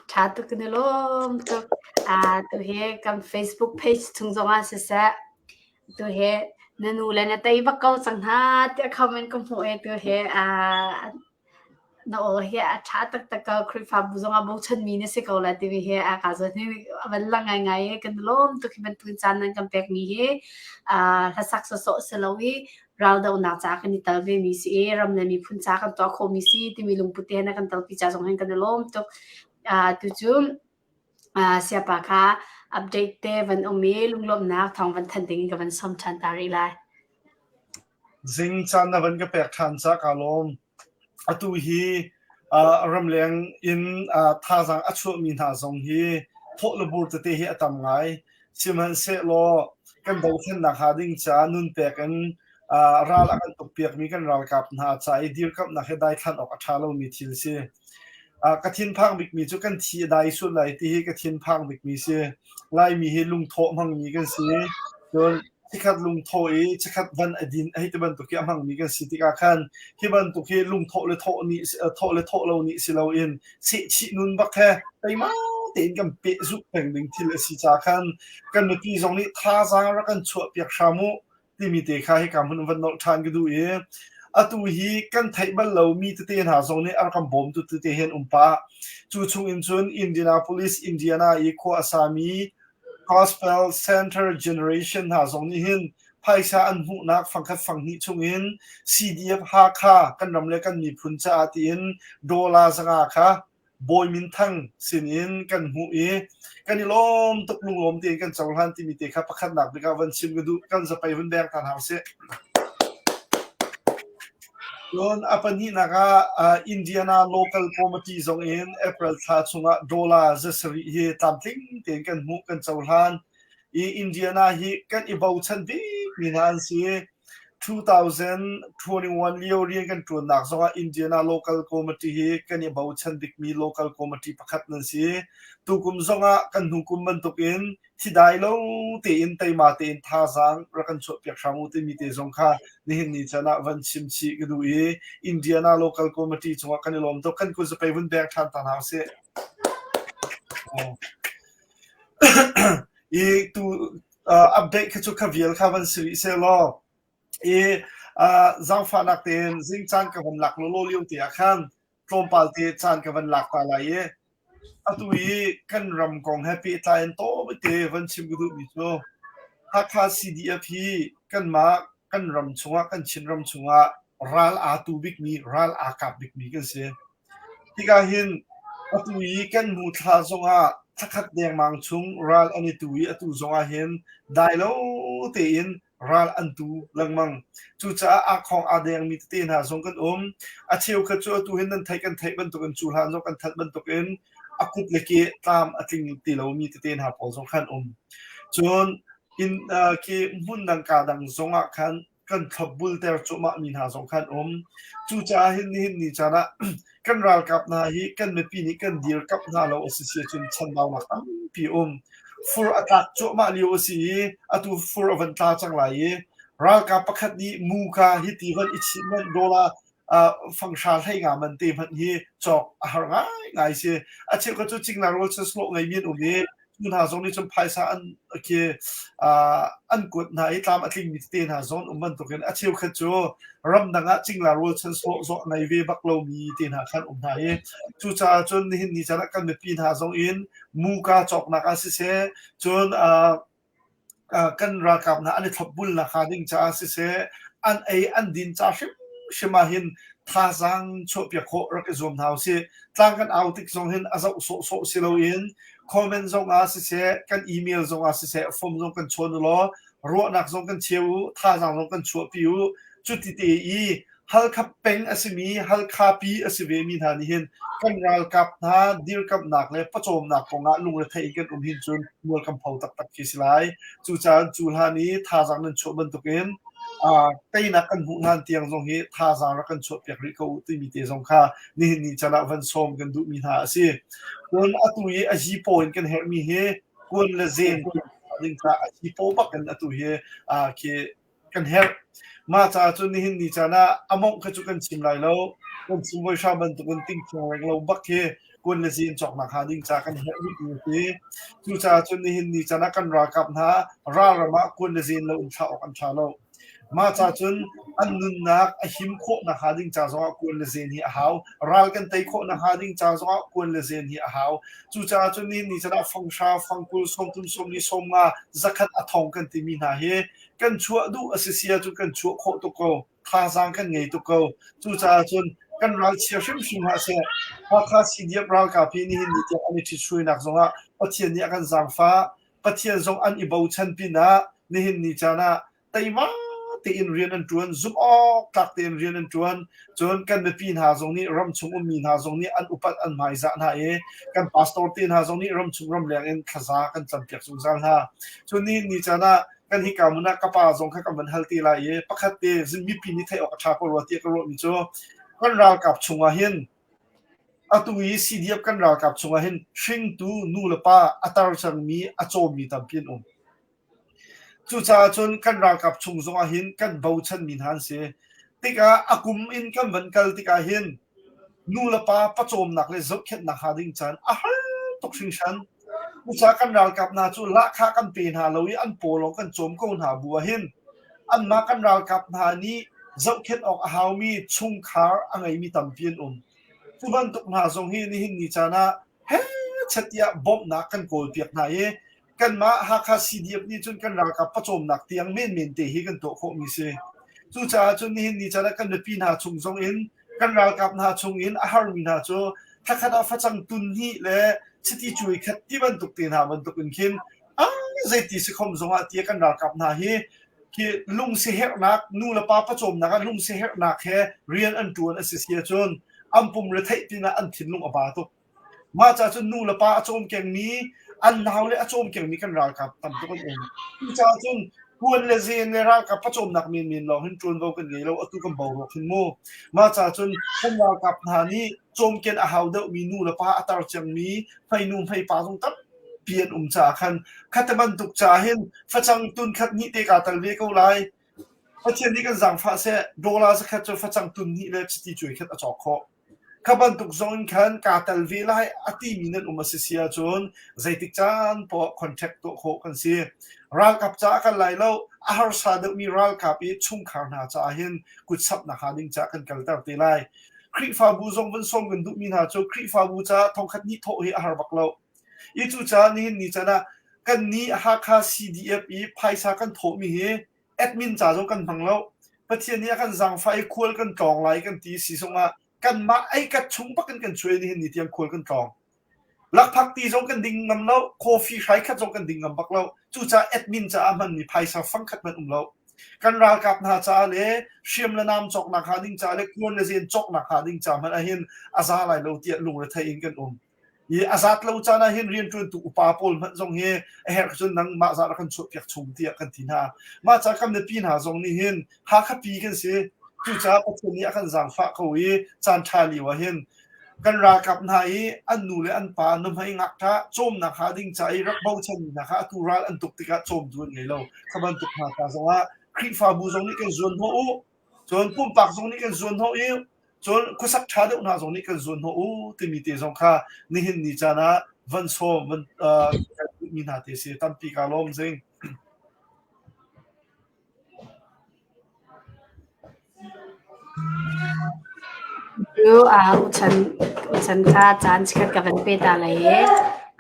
Ṭha tuk kan i lawm tuk. Ah, tu hi kan Facebook page chung zongah siseh, tu hi na nu le na tei bak ko cang hna tiah comment ka hmuh i tu hi ah na aw hi a ṭha taktak ko. Khrihfabu zongah bochanmi na si ko lai timi hi a ka zawn hi a van lang ngaingai i kan i lawm tuk hi bantukin caan nan kan pekmi hi ah hlasak sawsawh si lo i raldohnak caah kan i tel vemi si i ram le miphun ca kan tuah khawhmi si timi lungput te he na kan telpi ca zong hin kan i lawm tuk. Uh, tucu uh, siapa kha update te van um i lunglawmhnak thawng van thanh ding in ka van som ṭhan ta rih lai. Zing caan na van ka pek ṭhan ca ka lawm. Atu hi uh, ramleng in uh, thazaang a chuahmi hna zong hi thawh le bur tete hi a tam ngai. Sihmanhsehlaw kan dothlennak hnga ding caah nunpek in ral a kan tukpiakmi kan ralkap hna ca i dirkamhnak hi daithlan awk a ṭha lomi thil a si. Ka thinphang bikmi cu kan thi a dai sual lai ti hi ka thinphang bikmi si. Laimi hi lungthawh hmangmi kan si. Cun chikkhat lungthawh i chikkhat van a din hei ti bantuk hi a hmangmi kan si tikah khan hi bantuk hi lungthawh le thawh nih thawh le thawh lo nih si loin sehchih nun bak he teima tein kan pehzulh peng ding thil a si ca khan kan mipi zong nih thazaang rak kan chuahpiak hram u timi te kha hika hmun van nolh ṭhan ka duh i atu hi kan theih bal lomi tete hna zong nih a rak kan bawmtu tete hi an um pah. Cu chung in cun Indianapolis, Indiana i khua a sami Gospel Center Generation hna zong nih hin phaisa an hmuhnak fangkhat fanghnih chungin CDF Hakha kan ram le kan miphun caah tiin dollar 500 kha Bawi Minthang sinin kan hmuh i kan i lawm tuk lunglawm tein kan cohlan timi te kha pakhatnak bik ah van chim ka duh kan zapei hun beng ta hna usih. Cun a pahnihnak ah Indiana Local Committee zong in April thla chungah dollar 700 hi tlamtling tein kan hmuh kan cohlan. I Indiana hi kan i bochan bikmi hna an si. 2021 lio rian kan ṭuannak zongah Indiana Local Committee hi kan i bochan bikmi local committee pakhat nan si. Tukum zongah kan hnu kum bantukin thidai lo tein teima tein thazaang rak kan chuahpiak hram u timi te zong kha nihin ni caan ah van chim chih ka duh i Indiana Local Committee cungah kan i lawm tuk. Kan kut zapei vun beng ṭhan ta hna usih. I tu update kha cu kha vial kha van si rih seh law i zaangfahnak tein zing caan ka van lak lawlaw lio te ah khan tlawmpal te caan ka van lak ta lai i atu i kan ram kong he pehtlai in tawite van chim ka duhmi cu Hakha CDF hi kanmah kan ram chungah kan Chin ram chungah ral aa tu bikmi ral aa kap bikmi kan si. Hika hin atu i kan hnu thla zongah thlakhat dengmang chung ral an i tu i atu zongah hin dai lo tein ral an tu lengmang. Cucaah aa khong aa dengmi tete hna zong kan um. A cheukhat cu atu hin nan theih kan theih bantukin cu hlan zong kan thanh bantukin a kut le ke tlam a tling ti lomi tete hna pawl zong khan um. Cun inn uh, khi hmun dang ka dang zongah khan kan thlopbulter cuahmahmi hna zong khan um. Cucaah hin nihin ni caan ah kan ralkap hna hi kan mipi nih kan dirkamh hna lo a si si ahcun chanbaunak tampi um. Fur a tlak cuahmah lio a si i atu fur a van tla cang lai i ralkap pakhat nih muka hi ti van i chih manh dollar fanghra hlei nga man te hmanh hi cawk a har ngaingai si. A cheukhat cu cingla rawl slawh ngeimi an um i cu hna zong nih cun phaisa an khi an kuat hna i tlam a tlingmi tete hna zong an um bantukin a cheukhat cu ramdang ah cingla rawl chan sawh zong a ngei ve bak lomi te hna khan um hna i cucaah cun nihin ni caan ah kan mipi hna zong in muka cawknak ah siseh cun kan ralkap hna an i thlopbulnak hnga ding caah siseh an ei an din ca hrimhrim ah hin thazaang chuahpiak khawh rak i zuam hna usih. Tlang kan au tik zong hin a zoh sawhsawh si loin comment zong ah siseh kan email zong ah siseh form zong kan chawn u law ruahnak zong kan cheu u thazaang zong kan chuahpi u cuti te i Halkha peng a simi Halkha pi a si vemi hna nih hin kan ralkap hna dirkamhnak le pawcawmnak kongah lungrethei in kan um hin cun mual kan pho taktak khi si lai. Cucaah cu hlan i thazaang nan chuah bantukin teinak kan hmuh hlan tiang zong hi thazaang rak kan chuahpiak rih ko u timi te zong kha nihin ni caan ah van sawm kan duhmi hna a si. Cun atu i a zipaw in kan herhmi hi kuan le zen ding kha a zipaw bak in atu hi khi kan herh. Mah caah cun nihin ni caan ah a mawngh kha cu kan chim lai lo. Kan chim voi hram bantukin tingthiang reng lo bak khi kuan le zin cawknak hnga ding ca kan herh rih mi a si. Cucaah cun nihin ni caan ah kan ralkap hna ralram ah kuan le zin lo in thlah awk an ṭha lo. Mah caah cun an nunnak a him khawh nakhnga ding ca zongah kuan le zen hi a hau. Ral kan tei khawh nakhnga ding ca zongah kuan le zen hi a hau. Cucaah cun nihin ni caan ah fanghra, fangkul, sawmthum, sawmli, sawmnga, zakhat a thong kan timi hna hi kan chuah duh a si si ahcun kan chuah khawh tuk ko thazaang kan ngei tuk ko cucaah cun kan ralchia hrimhrim hlah seh Hakha CDF ralkap hi nihin ni tiang an i ṭhithruainak zongah Pathian nih a kan zaangfah Pathian zong an i bochan pinah nihin ni caan ah teima tein rian an ṭuan zumh awk tlak tein rian an ṭuan cun kan mipi hna zong nih ramchung ummi hna zong nih an upat an hmaizah hna i kan pastor te hna zong nih ramchung ramleng in thlaza kan campiak zungzal hna cun nihin ni caan ah kan hika hmun ah ka pa zong kha kan van hal te lai i pakhat te mipi nih theih awk a ṭha ko rua tiah ka ruahmi cu kan ralkap chungah hin atu i CDF kan ralkap chungah hin hringtu nu le pa a tar cangmi a cawmmi tampi an um. Cucaah cun kan ralkap chung zongah hin kan bochanmi hna an si. Tikah a kum in kan van kal tikah hin nu le pa pawcawmnak le zohkhenhnak hnga ding caan a har tuk hringhran. Cucaah kan ralkap hna cu lahkhah kan pe hna lo i an paw lawng kan cawm ko hna bu ah hin anmah kan ralkap hna nih zohkhenh awk a haumi chungkhar a ngeimi tampi an um. Cu bantuk hna zong hi nihin ni caan ah hechet tiah bawmhnak kan kawlpiak hna i kanmah Hakha CDF nih cun kan ralkap pawcawmnak tiang menmen te hi kan tuah khawhmi si. Cucaah cun nihin ni caan ah kan mipi hna chung zong in kan ralkap hna chung in a harmi hna cu thlakhat ah facang tun hnih le chiti cuai khat ti bantuk te hna bantuk in khin zeiti si khom zong ah tiah kan ralkap hna hi khi lungsiherhnak nu le pa pawcawmnak ah lungsiherhnak he rian an ṭuan a si si ahcun an pum retheih pinah an thinlung a ba tuk. Mah caah cun nu le pa a cawmkengmi, an naule a cawmkengmi kan ralkap tam tuk an um. Cucaah cun kuan le zen le ralkap pawcawmnak menmen lawng hin ṭuanvo kan ngei lo, atu kan boruak hin mu. Mah caah cun kan ralkap hna nih cawmken a hau deuhmi nu le pa a tar cangmi hmeinu hmeipa zong tampi an um caah khan khate bantuk caah hin facang tun khat hnih te kaa tel ve ko lai. Pathian nih kan zaangfah seh, dollar zakhat cu facang tun hnih le chiti cuai khat a cawk khawh. Kha bantuk zong in khan kaa tel ve lai a timi nan um a si si ahcun zeitik caan poah contact tuah khawh kan si. Ralkap caah kan lai lo, a harsa deuhmi ralkap i chungkhar hna caah hin kutsamhnak hnga ding caah kan kalter te lai. Khrihfabu zong vun sawm kan duhmi hna cu Khrihfabu caah thongkhat hnih thawh hi a har bak lo. I cucaah nihin ni caan ah kannih Hakha CDF i phaisa kan thawhmi hi admin ca zong kan hmang lo. Pathian nih a kan zaangfah i khual kan tlawng lai kan ti si zongah kanmah ei kat chung bak in kan chuai nihin ni tiang khual kan tlawng. Lakphak ti zong kan ding ngam lo, coffee hrai khat zong kan ding ngam bak lo. Cucaah admin caah hmanmi phaisa fang khat hmanh um lo. Kan ralkap hna caah le hriam le nam cawknak hnga ding caah le kuan le zen cawknak hnga ding ca hmanh ahhin a za lai lo tiah lungrethei in kan um. I a zat lo caan ah hin rianṭuantu upa pawl hmanh zong hi a herh cun nangmah zah rak kan chuahpiak chung tiah kan ti hna. Mah ca kan mipi hna zong nih hin Hakha pi kan si. Cucaah Pathian nih a kan zaangfah ko i caan ṭha lio ah hin kan ralkap hna i an nu le an pa nuhmei ngakṭah cawmnak hnga ding ca i rak bochanmi hna kha atu ral an tuk tikah cawmtu an ngei lo. Kha bantuk hna ca zongah Khrihfabu zong nih kan zuan hnawh u. Cun pumpak zong nih kan zuan hnawh i Cun khuasak ṭha deuh hna zong nih kan zuan hnawh u timi te zong kha nihin ni caan ah van sawm van uh, mi hna te si tampi ka lawm zing. Cu uh, uchan uchan kha caan chikkhat ka van pe ta lai i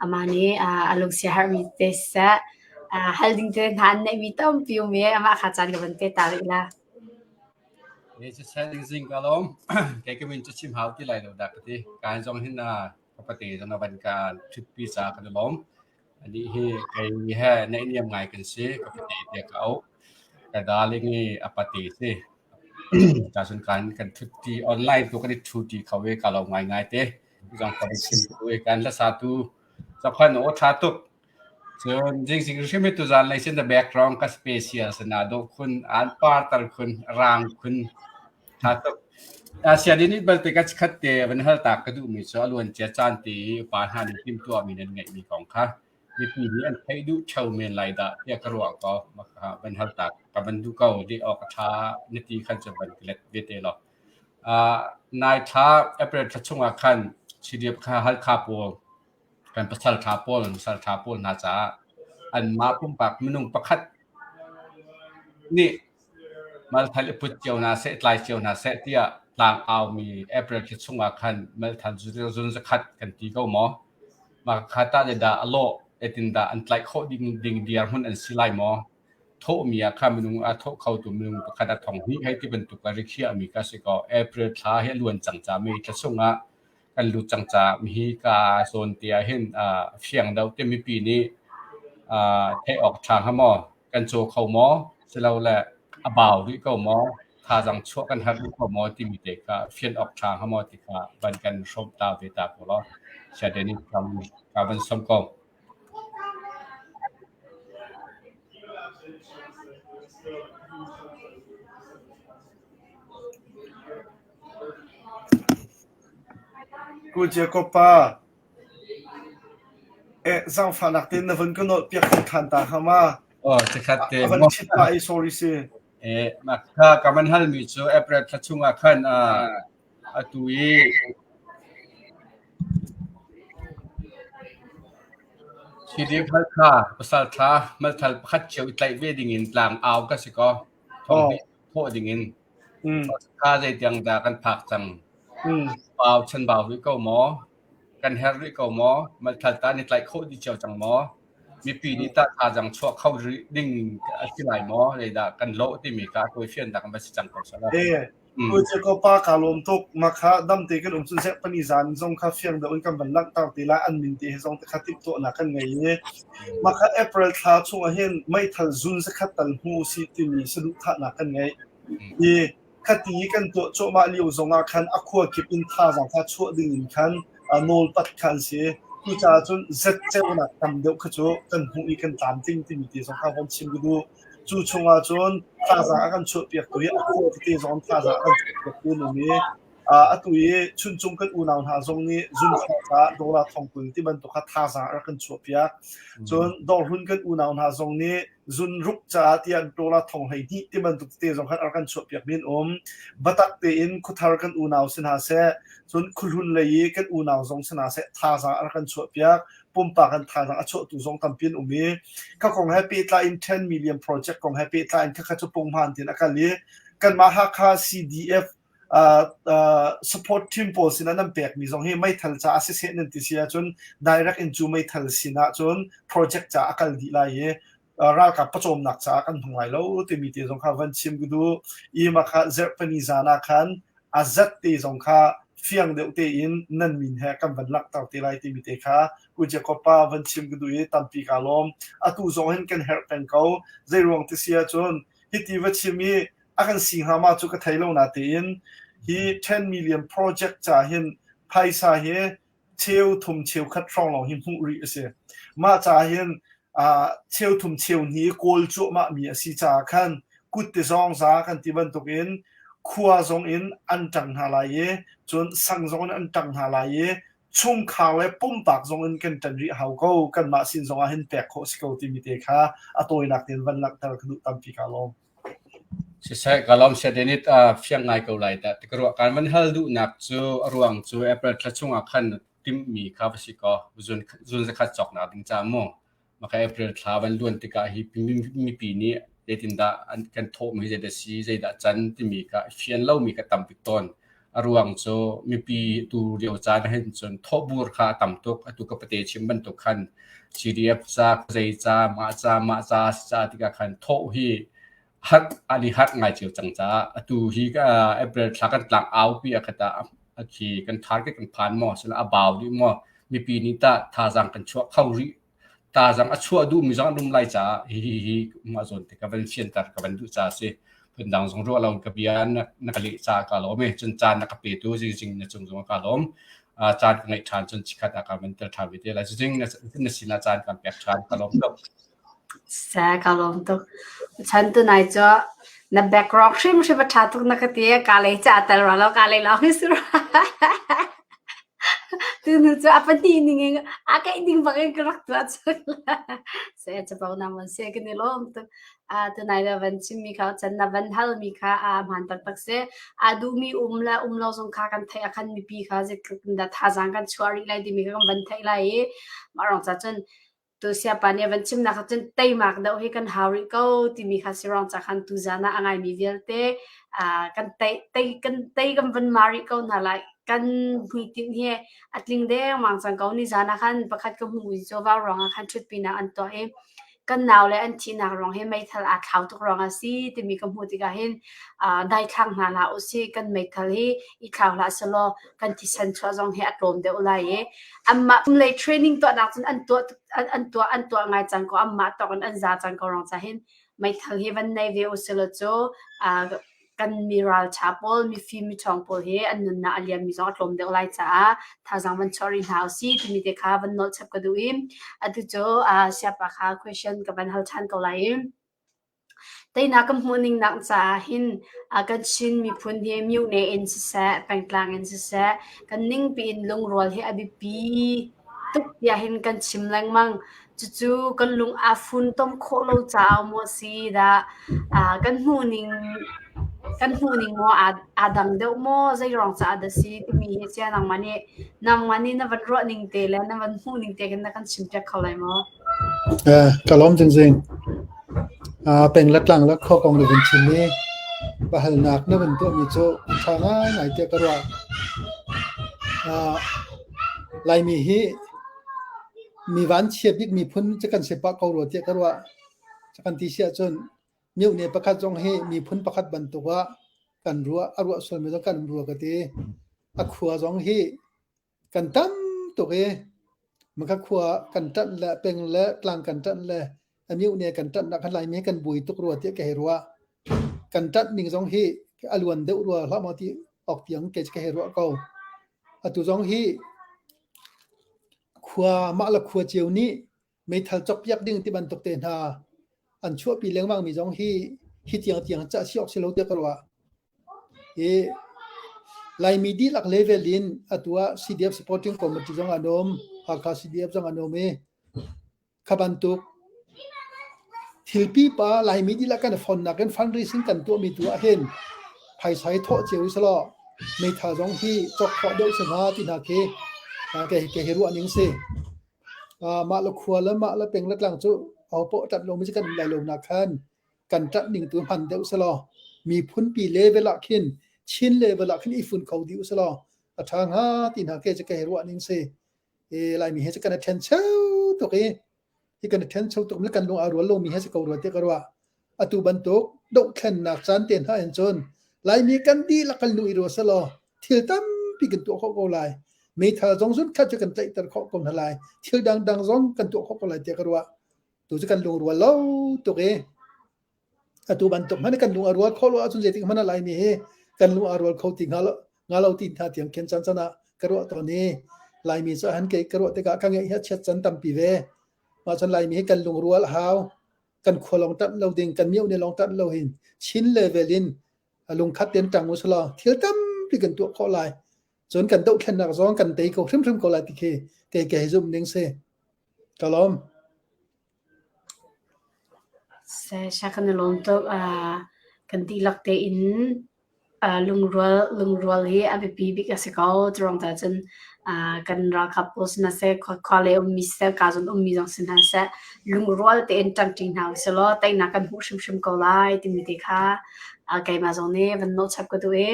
amah nih uh, a lungsia harmi te siseh uh, hal ding te hna an neihmi tampi um i amah kha caan ka van pe ta rih la. Siseh zing ka lawm. Kei ka min cu chim hau ti lai lo dah ka ti. Kaan zong hin ka pate zong a van ka ṭhitpi caah kan i lawm. Anih hi kei he naihniam ngai kan si. Ka pate tiah ka auh. Ka darling i a pate si. Cacun kan kan ṭhutṭi online tu kan i ṭhuṭi kho i ka lawm ngaingai te. Zong ka van chim tu i kan hlasatu zakhan aw ṭha tuk. Cun zingzing hrim hi tuzan lei sin the background ka special sana dawh khun an par tar khun rang khun tha tuk. Asia din it balte ka khat te van hal tak ka duh mi cu a luan cia caan te i upa hna nih timhtuah mi nan ngeih mi kong kha mipi nih an theih duh theo men lai dah tiah ka ruah ko maka van hal tak ka van duh ko di awk a tha na ti khan cu van let ve te lo. Nai thla April thla chungah khan CDF kha Halkha pawl Kan pasal ṭha pawl, nusal ṭha pawl hna caah anmah pumpak minung pakhat nih malthal i put cio hna seh, tlai cio hna seh tiah tlang aumi April thla chungah khan malthal zun zakhat kan ti ko maw? Mah kha tah dah a lawh, zeitindah an tlaih khawh ding, ding dirhmun an si lai maw? Thawhmi ah kha minung a thawh khotu minung pakhat a thong hnih hei ti bantuk a rikhiahmi kha si kaw April thla hi a luan cang ca May thla chungah kan lut cang caah hi ka zawn te ah hin fiang deuh te mipi nih theih awk ṭha hnga maw kan caw kho maw silole a bau rih ko maw thazaang chuah kan har rih ko maw timi te kha fian awk ṭha hnga maw ti kha van kan hrawm ta ve ta ko law Saya Denny ka van som ko. Ku Jacob pa, eh zaangfahnak tein na vun ka nawlpiak kho ṭhan ta hnga ma? Oh, chikkhat te. A van chit pah i sorry si. Eh, mah kha ka van halmi cu April thla chungah khan atu i CDF Halkha pasal thla malthal pakhat cio i tlaih ve dingin tlang au ka si ko. Thong thawh dingin. Kha zeitiang dah kan phak cang? Pau chanbau rih ko maw? Kan herh rih ko maw? Malthal ta ni tlaih khawh dih cio cang maw? Mipi nih tah thazaang chuah kho rih ding a si lai maw? Zeidah kan lawh timi kha a tawifian dah kan va si cang ko sala. Eh, Ku ko pa ka lawm tuk. Ma kha dam te kan um cun sek pani zan zong kha fiang deuh in kan van langhter te lai an min te hi zong te kha timhtuahnak kan ngei i ma kha April thla chung ah hin meithal zun zakhat tal hmu si timi saduhthahnak kan ngei. I khati kan tuah cuahmah lio zongah khan a khua kip in thazaang kha chuah ding in khan Nawlpat kha an si. Cucaah cun zatceunak tam deuh kha cu kan hmuh i kan tlamtling timi te zong kha von chim ka duh. Cu chungah cun thazaang a kan chuahpiaktu hi a khua tete zong thazaang a kan chuahpiaktu an um i atu i Chuncung kan unau hna zong nih zunthla caah dollar thongkul ti bantuk kha thazaang a rak kan chuahpiak. Cun Dawrhlun kan unau hna zong nih zunruk caah tiah dollar thong 12 ti bantuk tete zong khan a rak kan chuahpiak mi an um. Batak tein khuathar kan unau si hna seh, cun khuahlun lei i kan unau zong si hna seh thazaang a rak kan chuahpiak. Pumpak an thazaang a chuahtu zong tampi an um i kha kong he pehtlai in 10 million project kong he pehtlai in khakha cu punghman tin a kal i kanmah Hakha CDF support team pawl sinah nan pekmi zong hi meithal caah siseh nan ti si ahcun direct in cu meithal sinah cun project caah a kal dih lai i ralkap pawcawmnak caah kan hmang lai lo timi te zong kha van chim ka duh. I mah kha zarhpini zan ah khan a zat te zong kha fiang deuh tein nan min he kan van langhter te lai timi te kha Pu Jacob pa van chim ka duh i tampi kaa lawm. Atu zong hin kan herh peng ko. Zeiruang ti si ahcun hiti va chim i a kan si hnga ma cu ka thei lo natein hi 10 million project ca hin phaisa hi cheu thum cheu khat hrawng lawng hi hmuh rih a si. Mah ca hin cheu thum cheu hnih kawl cuahmah mi a si caah khan kut te zawng za kan ti bantuk in khua zong in an ṭang hna lai i cun sang zong in an ṭang hna lai i chungkhar le pumpak zong in kan ṭan rih hau ko kanmah sin zong ah hin pek khawh si ko timi te kha a tawinak tein van langhter ka duh tampi ka lawm. Siseh, ka lawm saya Denit fiang ngai ko lai dah. Ti ka ruah kan van hal duhnak cu a ruang cu April thla chungah khan timhmi kha va si kaw zun zun zakhat cawknak ding ca mu. Maka April thla van luan tikah hi mipi nih zeitindah an kan thawhmi zeidah si zeidah can timi kha fian lomi kha tam bik tawn. A ruang cu mipi tu lio caan ahhin cun thawhbur kha a tam tuk. Atu ka pate chim bantuk khan CDF ca, zei ca, mah ca, mah ca si ca tikah khan thawh hi harh an i harh ngai cio cang caah atu hi April thla kan tlang aupi ah khat ah khi kan target kan phan maw sila a bau dih maw mipi nih tah thazaang kan chuah kho rih tazang a chuah duhmi zong an um lai caah hi hi mah zawn te ka van fianter ka van duh caah si phundang zong ruah lo ka bia na na ka leh caah ka lawm i cun caan na ka petu zingzing na cung zong ka lawm caan ka ngeih ṭhan cun chikhat ah ka van tel ṭhan ve te lai zing na na sinah caan kan pek ṭhan ka lawm tuk Sa ka lawm tuk. Chan tu nai cu na background hrimhrim a ṭha tuk na ka ti ka lei ca tel ra lo ka lei lawng hi si rua. Tunu cu a pahnih ning in a keih ding bak in ka rak tuah cang. Se capo na mon se kan i lawm tuk. A tunai na van chimmi kha chan na van halmi kha a hmaan taktak si. A duhmi um le um lo zong kha kan theih ah khan mipi kha zeitluk in dah thazaang kan chuah rih lai timi kha kan van theih lai i mah ruang ca cun Tu siapa nih a van chimnak ah cun teimak deuh hi kan hau rih ko timi kha si ruang ca khan tuzan ah a ngaimi vialte kan tei tei kan tei kan van ma rih ko hna lai. Kan hmuitinh hi a tling dengmang cang ko. Nizan ah khan pakhat ka hmuh mi cu vau ruangah khan ṭhutpinak an tuah i kan nau le an thihnak ruang hi meithal aa thlau tuk ruangah a si timi ka hmuh tikah hin daithlang hna hlah usih. Kan meithal hi i thlau hlah sehlaw kan thisen chuah zong hi a tlawm deuh lai i anmah lei training tuahnak cun an tuah an tuah an tuah ngai cang ko anmah tawk in an za cang ko rong ca hin meithal hi van nei ve usih law cu kan mi ralṭha pawl mifim miṭhawng pawl hi an nunnak a liammi zong a tlawm deuh lai caah thazaang van chuah rih hna usih timi te kha van nolh chap ka duh i atu cu siapa kha question ka van hal ṭhan ko lai i Teinak kan hmuhning nak caah hin kan Chin miphun hi myone in siseh, pengtlang in siseh, kan ningpi in lungrual hi a biapi tuk tiah hin kan chim lengmang. Cucu kan lung aa funtom khawh lo caah maw si dah kan hmuhning kan hmuhning maw aa dang deuh maw zeiruang caah dah si timi hi cia nangmah nih nangmah nih na van ruah ning te le na van hmuh ning te khin na kan chimpiak kho lai maw? Ka lawm zingzing. Peng le tlang le khua kong na vun chim i biahalnak na vun tuahmi cu a ṭha ngaingai tiah ka ruah. Laimi hi mi vanchia bik miphun cu kan si pah ko rua tiah ka ruah. Kan ti si ahcun myohne pakhat zong hi miphun pakhat bantuk ah kan ruah, a ruah sualmi zong kan um rua ka ti. A khua zong hi Kan tam tuk i maka khua kan ṭanh le peng le tlang kan ṭanh le a miohne kan ṭanhnak khan Laimi kan buai tuk rua tiah ka hei ruah. Kan ṭanh ning zong hi a luan deuh rua hlah maw ti awk tiang kei cu ka hei ruah ko. Atu zong hi. Khua mah le khua cio nih meithal cawkpiak ding ti bantuk te hna an chuahpi lengmang mi zong hi hi tiangtiang cah si awk si lo tiah ka ruah. Hi Laimi dihlak level in atu ah CDF supporting committee zong an um, Hakha CDF zong an um i kha bantuk thil pipa Laimi dihlak kan i fonnak in fundraising kan tuahmi tu ah hin phaisa hi thawh cio usalaw meithal zong hi cawk khawh deuh si hnga ti hna khi kei kei hi ruah ning si. Mah le khua le mah le peng le tlang cu ahopaoh ṭanh lomi cu kan um lai lo nak khan kan ṭanh ning tu hman deuh selaw miphunpi level ah khin Chin level ah khin i fun kho dih uselaw a ṭha hnga ti hna ke cu kei ruah ning si. I Laimi he cu kan i ṭhencheu tuk i hi kan i ṭhencheu tuk le kan lung aa rual lomi he si ko rua tiah ka ruah. Atu bantuk dohthlennak caan te hna in cun Laimi kan dihlak kan lung i rual selaw thil tampi kan tuah khawh ko lai. Meithal zong zun khat cu kan tlaihter khawh ko hna lai. Thil dangdang zong kan tuah khawh ko lai tiah ka ruah. Tu cu kan lungrual lo tuk i atu bantuk hmanh kan lung a rual khawh lo ahcun zeitik hmanh ah Laimi hi kan lung aa rual kho ti hnga lo hnga lo ti hna tiang khin caan caan ah ka ruah tawn i Laimi cu han kei ka ruah tikah ka ngeih hi a chiat can tampi ve. Mah cun Laimi hi kan lungrual a hau. Kan khua lawng ṭanh lo ding, kan mioh ne lawng ṭanh lo hin Chin level in lungkhat tein ṭang usulaw thil tampi kan tuah khawh lai. Cun kan dohthlennak zong kan tei ko hrimhrim ko lai ti khi kei kei zumh ning si. Ka lawm. Seh kan i lawm tuk. Kan dihlak tein lungrual lungrual hi a biapi bik a si ko. Curuang ta cun kan ralkap pawl si hna seh, khua lei ummi siseh, kaa zawn ummi zong si hna seh, lungrual tein ṭangṭi hna usih law teinak kan hmuh hrimhrim ko lai timi te kha keimah zong nih van nawhchap ka duh i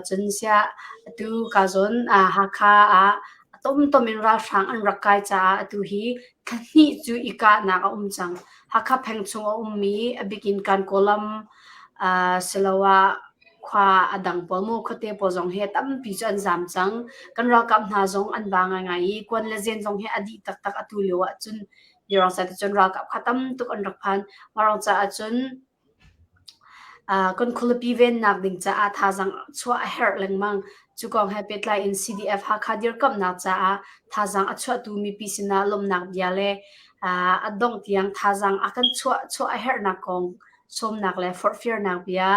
cun siah atu kaa zawn Hakha ah A tomtom in ralhrang an rak kai caah atu hi thla hnih cu i kahnak a um cang. Hakha peng chung a ummi a bikin Kankaw siloah khua a dang pawl mu khuate pawl zong hi tampi cu an zaam cang. Kan ralkap hna zong an ba ngaingai i kuan le zen zong hi a dih taktak atu lio ahcun Mirang ca cun ralkap kha tam tuk an rak phan. Mirang caah cun Kan khualipi vennak ding caah thazaang chuah a herh lengmang. Cu kong he pehtlai in CDF Hakha dirkamhnak caah thazaang a chuahtu mipi sinah lawmhnak bia le a dongh tiang thazaang a kan chuah chuah a herhnak kong sawmnak le forhfialnak bia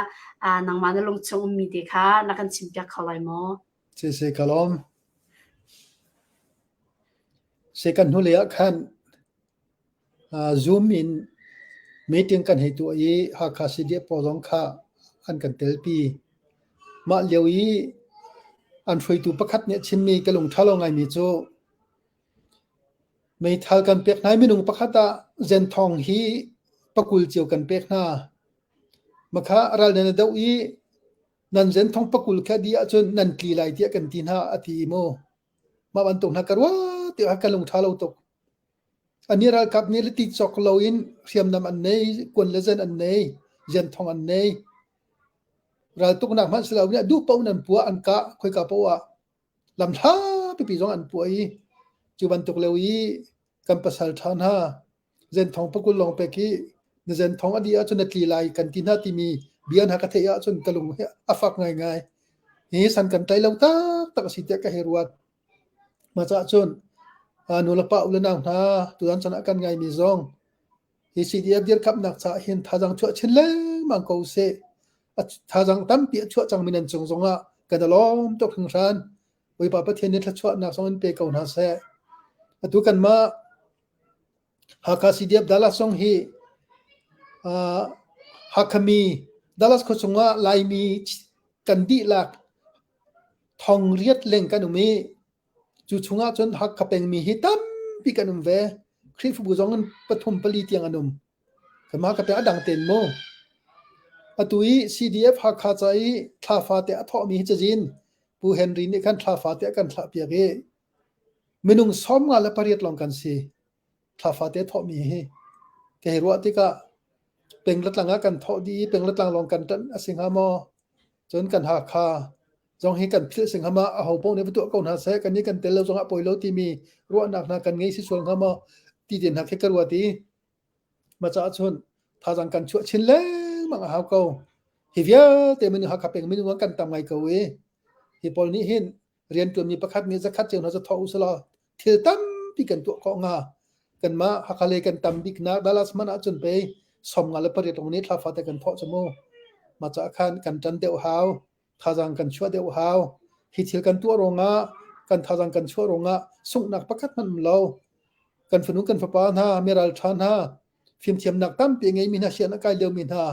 nangmah na lungchung ummi te kha na kan chimpiak kho lai maw? Siseh ka lawm. Se kan hnulei ah khan Zoom in meeting kan hei tuah i Hakha CDF pawl zong kha an kan telpi. Mah lio i an hruaitu pakhat nih a chimmi ka lung ṭha lo ngaimi cu meithal kan pek hna i minung pakhat ah zenthong hi pakul cio kan pek hna. Makha ral nan i doh i nan zenthong pakul kha dih ahcun nan tli lai tiah kan ti hna a ti mu. Mah bantuk hna ka ruah tikah ka lung ṭha lo tuk. Anih ralkap nih le ti cawk loin hriamnam an nei, kuan le zen an nei, zenthong an nei. Raltuknak hmanh si loin a duh paoh in an puah, an kah, khoika paoh ah lamhla pipi zong an puah i cu bantuk lio i kan pasal ṭha hna zenthong pakul lawng pek i na zenthong a dih ahcun na tli lai kan ti hna timi bia hna ka theih ahcun ka lung hi a fak ngaingai. Hi san kan tlai lo taktak a si tiah ka hei ruat. Mah caah cun nulepa u le nau hna tutan chan ah kan ngaimi zong hi CDF dirkamhnak caah hin thazaang chuah chin lengmang ko usih. Thazaang tampi a chuah cangmi nan cung zongah kan i lawm tuk hringhran. Bawipa Pathian nih thluachuahnak zong in pe ko hna seh. Atu kanmah Hakha CDF Dallas zong hi Hakhami Dallas khuachung ah Laimi kan dihlak Thong riat leng kan um i cu chungah cun Hakha pengmi hi tampi kan um ve. Khrihfabu zong in pathum pali tiang an um. Kanmah ka peng a dang tein mu. Atu i CDF Hakha ca i thla fate a thawhmi hi cazin Pu Henry nih khan thla fate a kan thlahpiak i minung 58 lawng kan si. Thla fate a thawhmi hi ka hei ruah tikah peng le tlang ah kan thawh dih i peng le tlang lawng kan ṭanh a si hnga maw? Cun kan Hakha zong hi kan philh si hnga ma aho paoh nih va tuah ko hna seh kan nih kan tel lo zongah poi lo timi ruahnak hna kan ngei si sual hnga maw ti te hna khi ka ruat i mah caah cun thazaang kan chuah chin lengmang a hau ko. Hi vialte minung Hakha peng minung an kan tam ngai ko i hi pawl nih hin rianṭuanmi pakhat nih zakhat cio hna cu thawh u selaw. thil tampi kan tuah khawh hnga. Kanmah Hakha lei kan tam biknak Dallas hmanh ahcun pei 58 lawng nih thla fate kan thawh cu mu. Mah caah khan kan ṭan deuh hau. Thazaang kan chuah deuh hau. Hi thil kan tuah ruangah kan thazaang kan chuah ruangah sunghnak pakhat hmanh um lo. Kan fanu kan fapa hna, miralṭha hna, fimthiamnak tampi a ngeimi hna, sian a kai liomi hna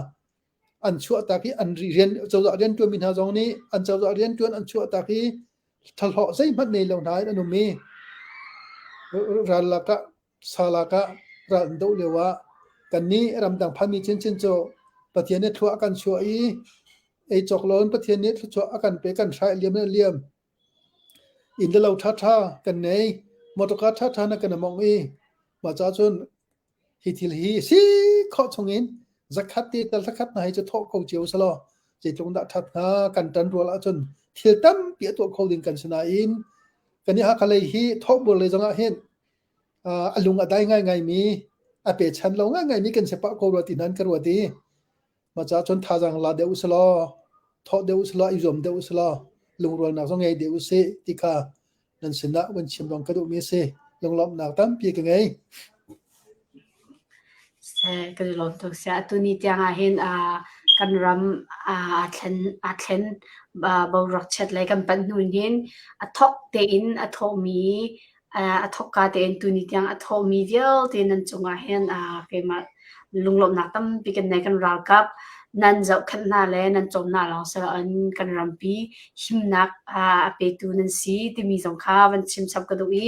an chuahtak i an rian cozah rianṭuanmi hna zong nih an cozah rianṭuan an chuahtak i thlahlawh zeihmanh nei lo hna in an um i ral lakah sa lakah ral an doh lio ah kannih ramdang phanmi chinchin cu Pathian nih thlua a kan chuah i ei cawk loin Pathian nih thluachuah a kan pe kan hrai liam in a liam. Inn le lo ṭhaṭha kan nei, motorka ṭhaṭha na kan mong i mah ca cun hi thil hi si khawh chungin zakhat te tal thakhat hna hi cu thawh ko cio selaw zeitluk dah ṭhat hnga kan ṭan rual ahcun thil tampi a tuah kho ding kan si nain kan i Hakha lei hi thawhbur lei zongah hin a lung a dai ngaingaimi a pechan lo ngaingaimi kan si pah ko rua ti hna in ka ruat i Mah caah cun thazaang la deuh usih law, thawh deuh usih law, i zuam deuh usih law, lungrualnak zong ngei deuh usih ti kha nan sinah van chim zong ka duhmi a si. Lunglawmhnak tampi ka ngei. Seh, kan i lawm tuk. Sia, atu ni tiang ah hin kan ram aa thlen aa thlen boruak chiat lei kan panh hnu hin a thawk tein a thawhmi A thawkka tein tuni tiang a thawhmi vialte nan cungah hin keimah lunglawmhnak tampi kan nei. Kan ralkap nan zohkhenh hna le nan cawm hna lawng si loin kan rampi himnak a petu nan si timi zong kha van chim chap ka duh i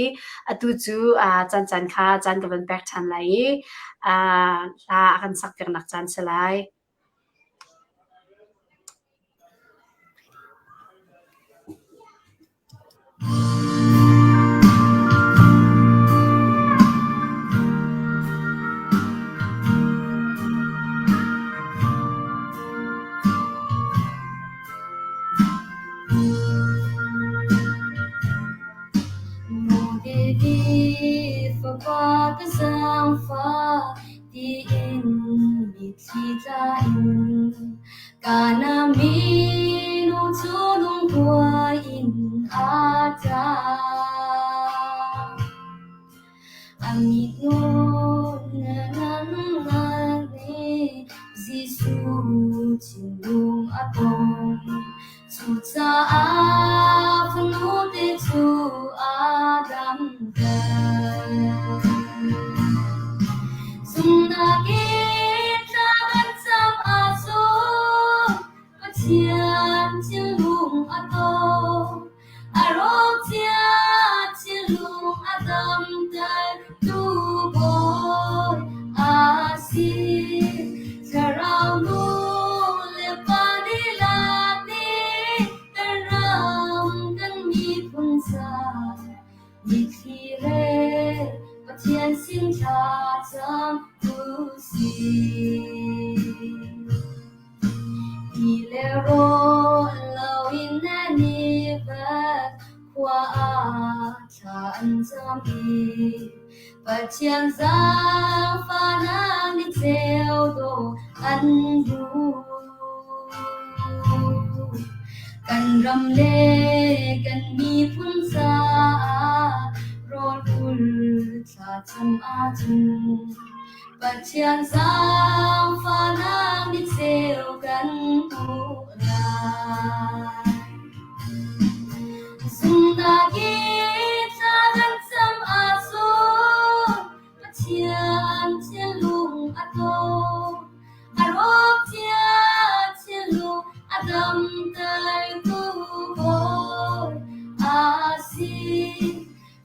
atu cu caancaan kha caan ka van pek ṭhan lai i hla a kan sakpiaknak caan si lai. Maw David fapa ka zaangfah tiin mitthli tla in Kana minu cu lungkuai in a ṭap. A mithmuh na nih Jesuh thinlung a tong. Cucaah fanute cu a damter. Zumhnak in thla kan cam ahcun Pathian thinlung a tong. A rawk cia thinlung a damtertu Bawi a si. Thlarau nu le pa dihlak nih kan ram kan miphun ca mitthli he Pathian sin thla cam usih. Ti le rawl loin nan i vat, khua ah thla an cam i Pathian zaangfahnak ni ceu dawh an duh. Kan ram le kan miphun caah rawl ul thlacam ahcun Pathian zaangfahnak ni ceu kan hmuh lai. Zumhnak in thla kan cam ahcun Pathian thinlung a tawng. A rawk cia thinlung a damtertu Bawi a si.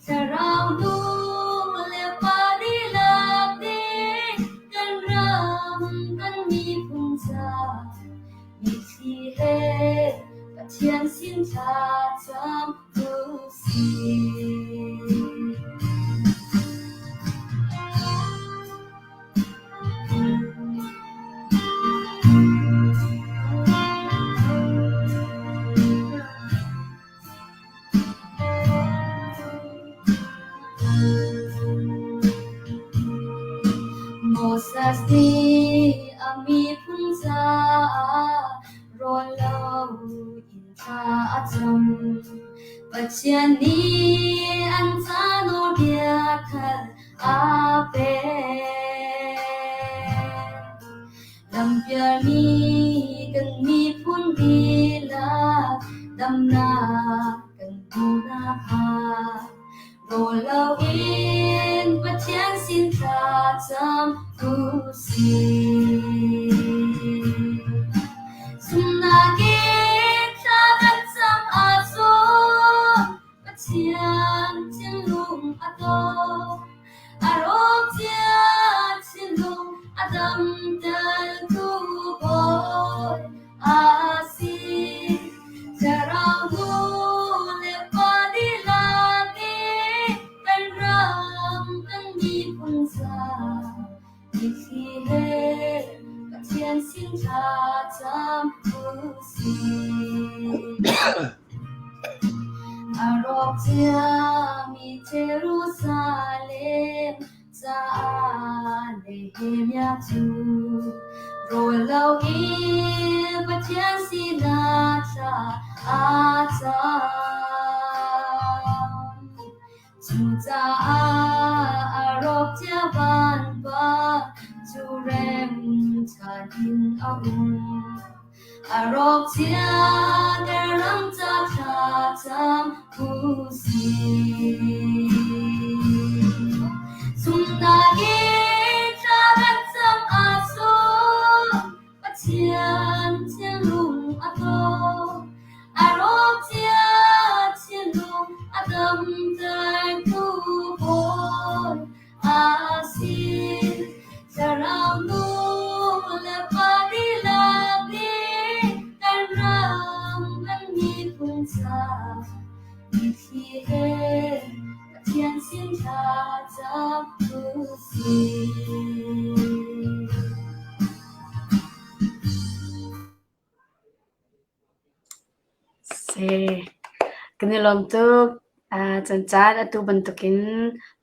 Thlarau nung le pa dihlak nih kan ram kan miphun ca mitthli he Pathian sin thla cam usih. Moses nih a miphun caah rawl lo in thla a cam. Pathian nih an ca nawl. aa pek. Lampialmi kan miphun dihlak damnak kan hmuh nakhnga rawl loin Pathian sin thlacam usih. Zumhnak in thla kan cam ahcun Pathian thinlung a tawk. A rawk cia thinlung a damtertu Bawi a si. Thlarau nu le pa dihlak nih kan ram kan miphun ca mitthli he Pathian sin thlacam usih. A rawk ciami Jerusalem caah Nehemiah cu rawl loin Pathian sinah thla a cam. Cucaah a rawk cia vanpa cu rem ṭhan in a um. A rawk cia kan ram ca thlacam usih. Zumhnak in thla kan cam ahcun Pathian thinlung a tawk. A rawk cia thinlung a damtertu Bawi a si. Thlarau nu le pa dihlak nih kan ram kan miphun ca mitthli he Pathian sin thlacam usih. Seh, kan i lawm tuk. Cancan atu bantukin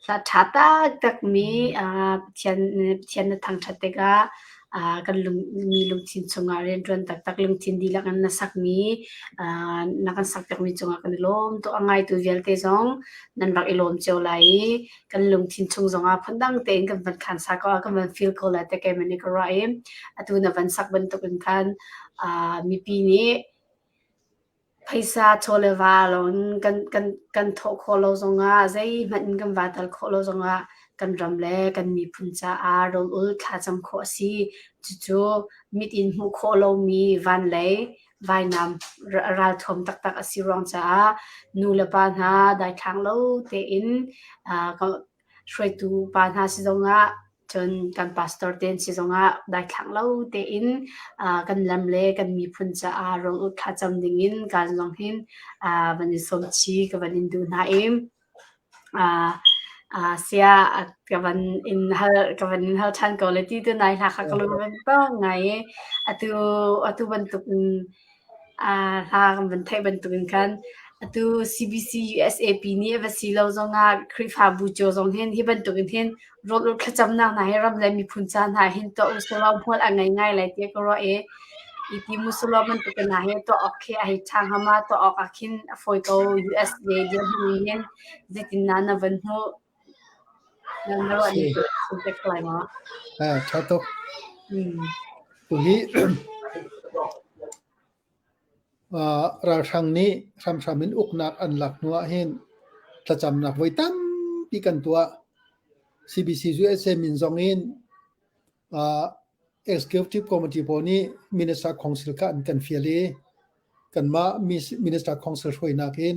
hla ṭha taktakmi Pathian, Pathian na thangṭhat tikah kan lung, mi lungthin chungah rianṭuan taktak lungthin dihlak in na sakmi, na kan sakpiakmi cungah kan i lawm tuk. A ngaitu vialte zong nan rak i lawm cio lai i kan lungthin chung zongah phundang tein kan van khansa ko, kan van feel ko lai ti keimah nih ka ruah i atu na van sak bantukin khan mipi nih phaisa chaw le va lawng kan kan kan thawh khawh lo zongah zeihmanh in kan va tal khawh lo zongah kan ram le kan miphun caah rawl ul thlacam khawh a si. Cucu mit in hmuh khawh lomi van lei vainam ralthuam taktak a si ruang caah nu le pa hna daithlang lo tein hruaitu pa hna si zongah cun kan pastor te si zongah daithlang lo tein kan lam le kan miphun caah rawl ul thlacam dingin kaan zong hin van in sawm chi ka van in duh hna i sia ka van in hal ka van in hal ṭhan ko le ti tu nai hla kha ka lung van tong ngai i atu atu bantuk in hla kan van theih bantuk in khan atu CBC USAP nih a va si lo zongah Khrihfabu cio zong hin hi bantuk in hin rawl ul thlacamnak hna hi ram le miphun ca hna hin tuah usulaw hmual a ngei ngai lai tiah ka ruah i i ti musulaw bantuk hna hi tuah awk khi a hei ṭha hnga ma tuah awk ah khin a fawi ko US le dirhmun in hin zeitindah na van hmuh na na ruah ning cu te lai maw? Ṭha tuk. Tuhi Ralhrang nih hramhram in uknak an lak hnu ahhin thlacamnak voi tampi kan tuah. CBC USA min zong in Executive Committee pawl nih Minister Council kha an kan fial i kanmah Minister Council hruainak in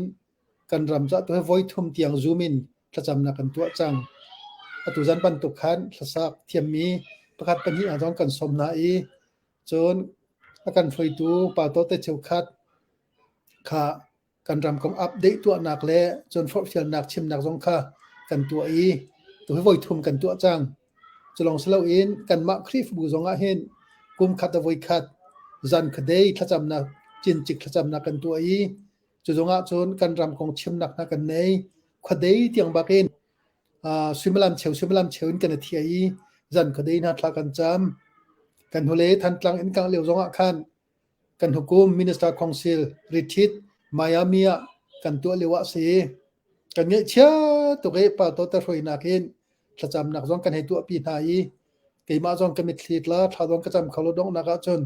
kan ram cah tu hi voi thum tiang Zoom in thlacamnak kan tuah cang. Atu zan bantuk khan hlasak thiammi pakhat pahnih hna zong kan sawm hna i Cun a kan hruaitu pa tawte cheukhat kha kan ram kong update tuahnak le cun forhfialnak chimnak zong kha kan tuah i tuhi voi thum kan tuah cang. Cu lawng si loin kanmah Khrihfabu zong ah hin kum khat a voi khat zan khadei thlacamnak cincik thlacamnak kan tuah i cu zong ah cun kan ram kong chimnak hna kan nei. Khuadei tiang bak in Suimilam cheu suimilam cheu in kan i thiah i zan khuadei hna thla kan cam. Kan hnulei Thantlang inn kangh lio zongah khan kan hukum Minister Council retreat Miami ah kan tuah lio ah si. Kan ngaihchia tuk i pa tawte hruainak in. Thlacamnak zong kan hei tuahpi hna i keimah zong ka mitthli tla, thla zong ka cam kho lo donghnak ahcun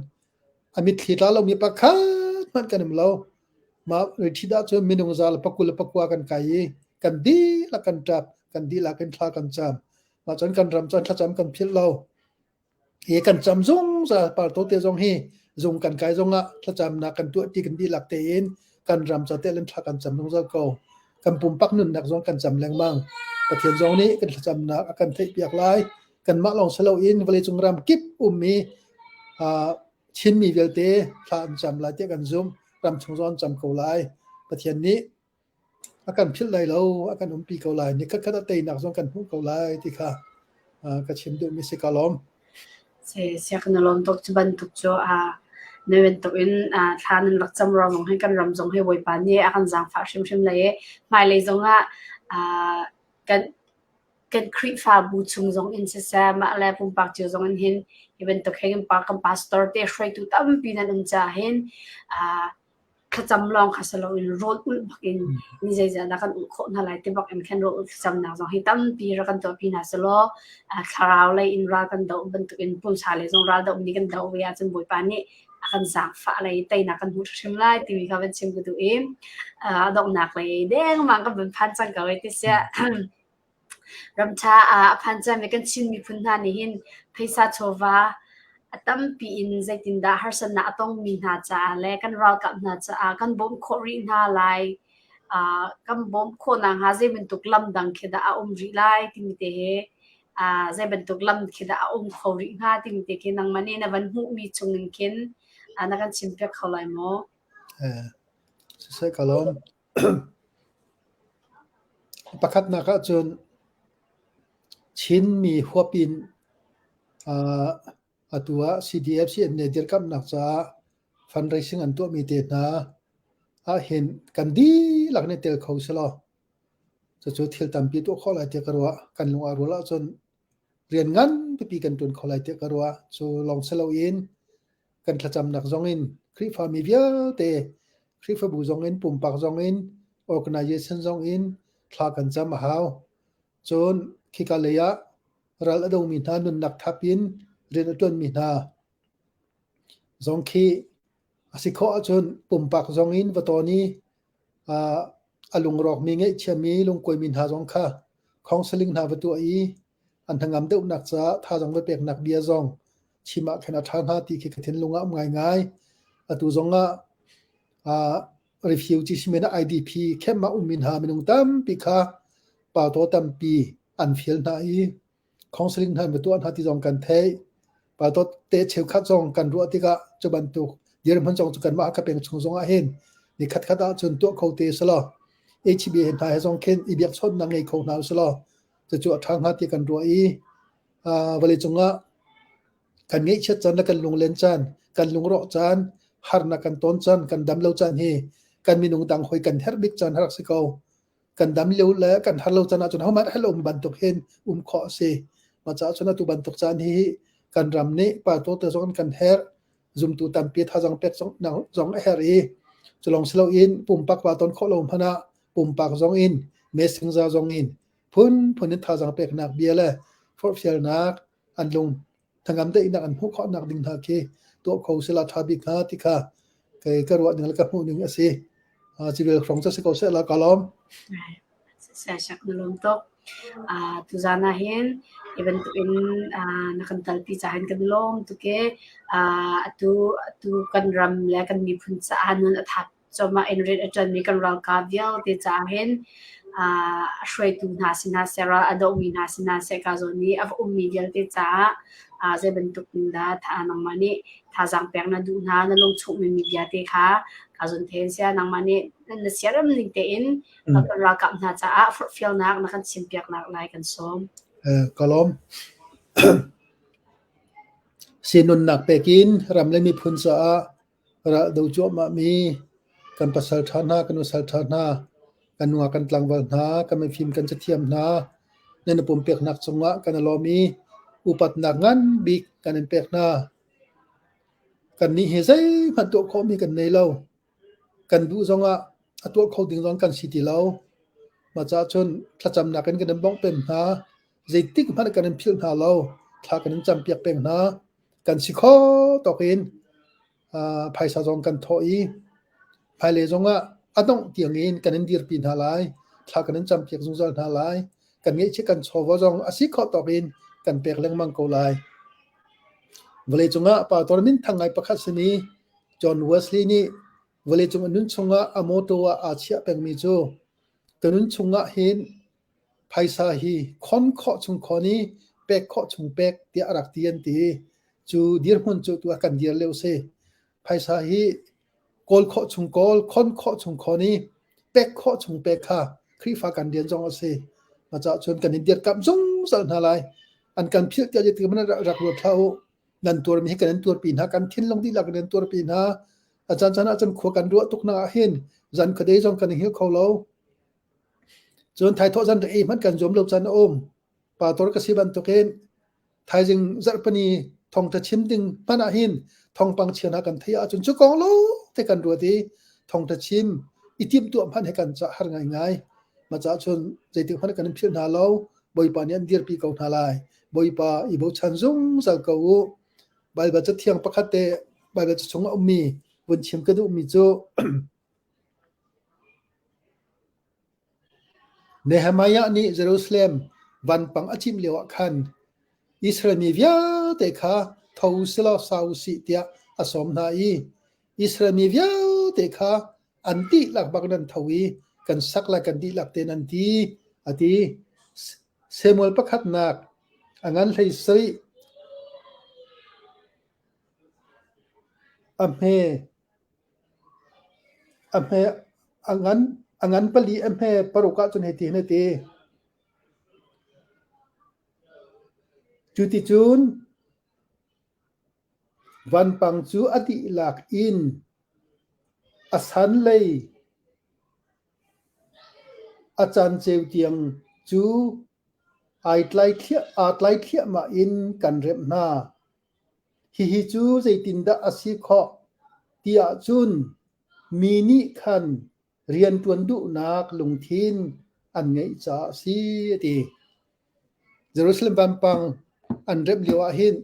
a mitthli tla lomi pakhat hmanh kan um lo. Mah retreat ahcun minung za le pakul le pakua kan kai i kan dihlak kan ṭap, kan dihlak in thla kan cam. Mah cun kan ram cun thlacam kan philh lo. Hi kan cam zungzal parto te zong hi zung kan kai zongah thlacamnak kan tuah ti kan dihlak tein kan ram ca te thla kan cam zungzal ko. Kan pumpak nunnak zong kan cam lengmang. Pathian zong nih kan thlacamnak a kan theihpiak lai. Kanmah lawng si loin vawleicung ram kip ummi uh, Chinmi vialte thla an cam lai tiah kan zumh. Ram chung zong an cam ko lai. Pathian nih A kan philh lai lo, a kan umpi ko lai. Nikhat khat ah teinak zong kan hmuh ko lai ti kha ka chim duhmi si. Ka lawm. Sia kan lawm tuk. Cu bantuk cu na bantuk in thla nan rak cam ruang zong hi kan ram zong hi Bawipa nih a kan zaangfah hrimhrim lai i hmailei zong ah kan kan Khrihfabu chung zong in siseh, mah le pumpak cio zong in hin hi bantuk hin kan pastor te hruaitu tampi nan um caah hin thlacam lawng kha si loin rawl ulh bak in mi zeizah dah kan ulh khawh hna lai ti bak in khan rawl ulh thlacamnak zong hi tampi rak kan tuahpi hna selaw thlarau lei in ral kan doh bantuk in pumsa lei zong ral doh mi kan doh ve ahcun Bawipa nih a kan zaangfah lei teinak kan hmuh hrim lai timi kha van chim ka duh i a donghnak lei dengmang kan van phan cang ko ai ti siah Ramṭha ah a phan cangmi kan Chin miphun hna nih hin phaisa chawva a tampi in zeitindah harsatnak a tongmi hna caah le kan ralkap hna caah kan bawmh khawh rih hna lai. Uh, kan bawmh khawh nakhnga zei bantuk lam dang khi dah a um rih lai timi te he uh, zei bantuk lam khi dah a um kho rih hnga timi te khi nangmah nih na van hmuhmi chungin khin uh, na kan chimpiak kho lai maw? Eh, siseh ka lawm. Pakhatnak ahcun Chinmi huap in atu ah CDF CNA dirkamhnak caah fundraising an tuahmi te hna ahhin kan dihlak nih tel kho selaw cucu thil tampi tuah khawh lai tiah ka ruah. Kan lung aa rual ahcun rian nganpipi kan ṭuan kho lai tiah ka ruah. Cu lawng si loin kan thlacamnak zongin Khrihfami vialte Khrihfabu zongin pumpak zongin organization zongin thla kan cam a hau. Cun khika lei ah ral a domi hna nunnak thap in rian a ṭuanmi hna zong khi a si khawh ahcun pumpak zongin va tawn i a lungrawkmi ngaihchiami lungkuaimi hna zong kha counseling hna va tuah i an hnangam deuhnak caah thazaang va peknak bia zong chim ah khan a ṭha hnga ti khi ka thinlung ah um ngaingai. Atu zong ah uh, refugee simen IDP camp ah ummi hna minung tampi kha pawtaw tampi an fial hna i counseling hna an va tuah hna ti zong kan theih. Pawtaw te cheukhat zong kan ruah tikah cu bantuk dirhmun zong cu kanmah ka peng chung zong ah hin ni khatkhat ah cun tuah kho te selaw HB hna he zong khin i biakchawnhnak ngei kho hna uselaw cucu a ṭha hnga ti kan ruah i vawleicung ah kan ngaihchiat caan le kan lunglen caan, kan lungrawh caan, harnak kan ton caan, kan dam lo caan hi kan minung dang hoi kan herh bik caan rak si ko. Kan dam lio le kan har lo caan ahcun hohmanh hello um bantuk hin um khawh a si. Mah caah cun atu bantuk caan hi kan ram nih pastor te zong kan herh, zumtu tampi thazaang pek zong a herh i culong si loin pumpak va ton khawh lo hmanh ah pumpak zong in messenger zong in phunphun in thazaang peknak bia le forhfialnak an lung hnangam daihnak an hmuh khawhnak ding hna khi tuah kho sila ṭha bik hnga ti kha kei ka ruah ning le ka hmuh ning a si. Civil hrong cu si ko seh la ka lawm. Sak na lawm tuk. Tuzan ah hin hi bantuk in na kan talpi caah hin kan lawm tuk i atu atu kan ram le kan miphun caah nun a thap cuahmah in rian a ṭuanmi kan ralkap vialte caah hin a hruaitu hna si hna seh, ral a dohmi hna si hna seh, ka zawn i a va ummi vialte caah zei bantuk in dah tha nangmah nih thazaang pek na duh hna, na lungchungmi mi vialte kha ka zawn the sia nangmah nih na siarem ning tein kan ralkap hna caah forhfialnak na kan chimpiaknak lai kan sawm. Ka lawm. Sinunnak pekin ram le miphun caah Ral do cuahmahmi kan pasalṭha hna, kan nusalṭha hna, kan nungak kan tlangval hna, kan mifim kan cathiam hna, nan i pumpeknak cungah kan i lawm i upatnak nganbik kan in pek hna. Kannih hi zeihmanh tuah khawhmi kan nei lo. Kan duh zongah a tuah kho ding zong kan si ti lo. Mah caah cun thlacamnak in kan in bawmh peng hna. Zeitik hmanh kan in philh hna lo. Thla kan in campiak peng hna. Kan si kho tawk in phaisa zong kan thawh i hmailei zongah a dongh tiangin kan in dirpi hna lai. Thla kan in campiak zungzal hna lai. Kan ngeihchiah kan chawva zong a si khawh tawk in kan pek lengmang ko lai. Vawleicung ah pastor minthang ngai pakhat simi John Wesley nih vawleicung a nun chungah a mawṭaw ah aa chiah pengmi cu ka nun chungah hin phaisa hi khon khawh chung khon i pek khawh chung pek tiah a rak ti an ti. Cu dirhmun cu tu ah kan dir lio si. Phaisa hi kawl khawh chung kawl, khon khawh chung khon i pek khawh chung pek kha Khrihfa kan rian zong a si. Mah caah cun kan in dirkamh zungzal hna lai. An kan philh tiah zeitik hmanh rak ruat hlah u. Nan tuarmi hi kan in tuarpi hna, kan thinlung dihlak in kan tuarpi hna. A caan caan ah cun khua kan ruah tuk nak ah hin zan khuadei zong kan i hngilh kho lo. Cun thaithawh zan ei hmanh kan zuam lo caan a um. Pastor ka si bantukin thaizing zarhpini thawngṭha chim ding hmanh ah hin thawngpang chia hna kan theih ahcun cu kong lawngte kan ruat i thawngṭha chim i timhtuah hmanh hi kan cah har ngaingai. Mah caah cun zeitik hmanh kan in philh hna lo. Bawipa nih an dirpi ko hna lai. Bawipa i bochan zungzal ko u. Baibal cathiang pakhat te Baibal ca chung a ummi vun chim ka duhmi cu Nehemiah nih Jerusalem vanpang a cimh lioah khan Israel mi vialte kha tho u silaw sa u sih tiah a sawm hna i Israel mi vialte kha an dihlak bak nan tho i kan sak lai kan dihlak te nan ti a ti. Samuel pakhatnak a ngan hlei sarih a hme A hme a ngan a ngan pali a hme paruk ahcun hitihin a ti. Cuticun vanpang cu a dihlak in a sanlei a canceo tiang cu aa tlai thliahmah in kan remh hna. Hihi cu zeitindah a si khawh ti ahcun mi nih khan rianṭuan duhnak lungthin an ngeih caah a si, a ti. Jerusalem vampang an remh lioah hin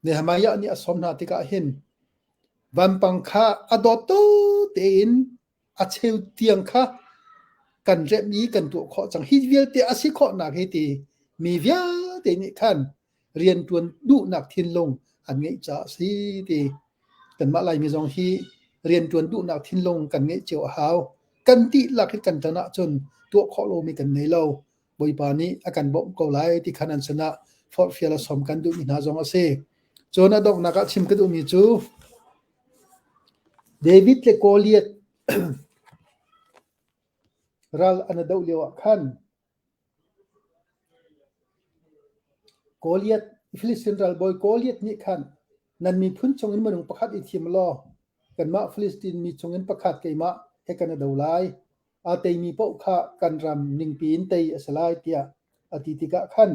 Nehemiah nih a sawm hna tikah hin vampang kha a dawt tein a cheu tiang kha kan remh i kan tuah khawh cang. Hi vialte a si khawhnak hi ti mi vialte nih khan rianṭuan duhnak thinlung an ngeih caah a si ti. Kanmah Laimi zong hi rianṭuan duhnak thinlung kan ngeih cio a hau. Kan dihlak hi kan ṭan ahcun tuah khawh lomi kan nei lo. Bawipa nih a kan bawmh ko lai ti khan an sinah forhfial a sawm kan duhmi hna zong a si. Cun a donghnak ah chim ka duhmi cu David le Goliath ral an i doh lioah khan Goliath, Filistin ralbawi Goliath nih khan nan miphun chungin minung pakhat i thim law kanmah Filistin mi chungin pakhat keimah he kan i do lai. Aa teimi paoh kha kan ram ningpi in tei a si lai tiah a ti tikah khan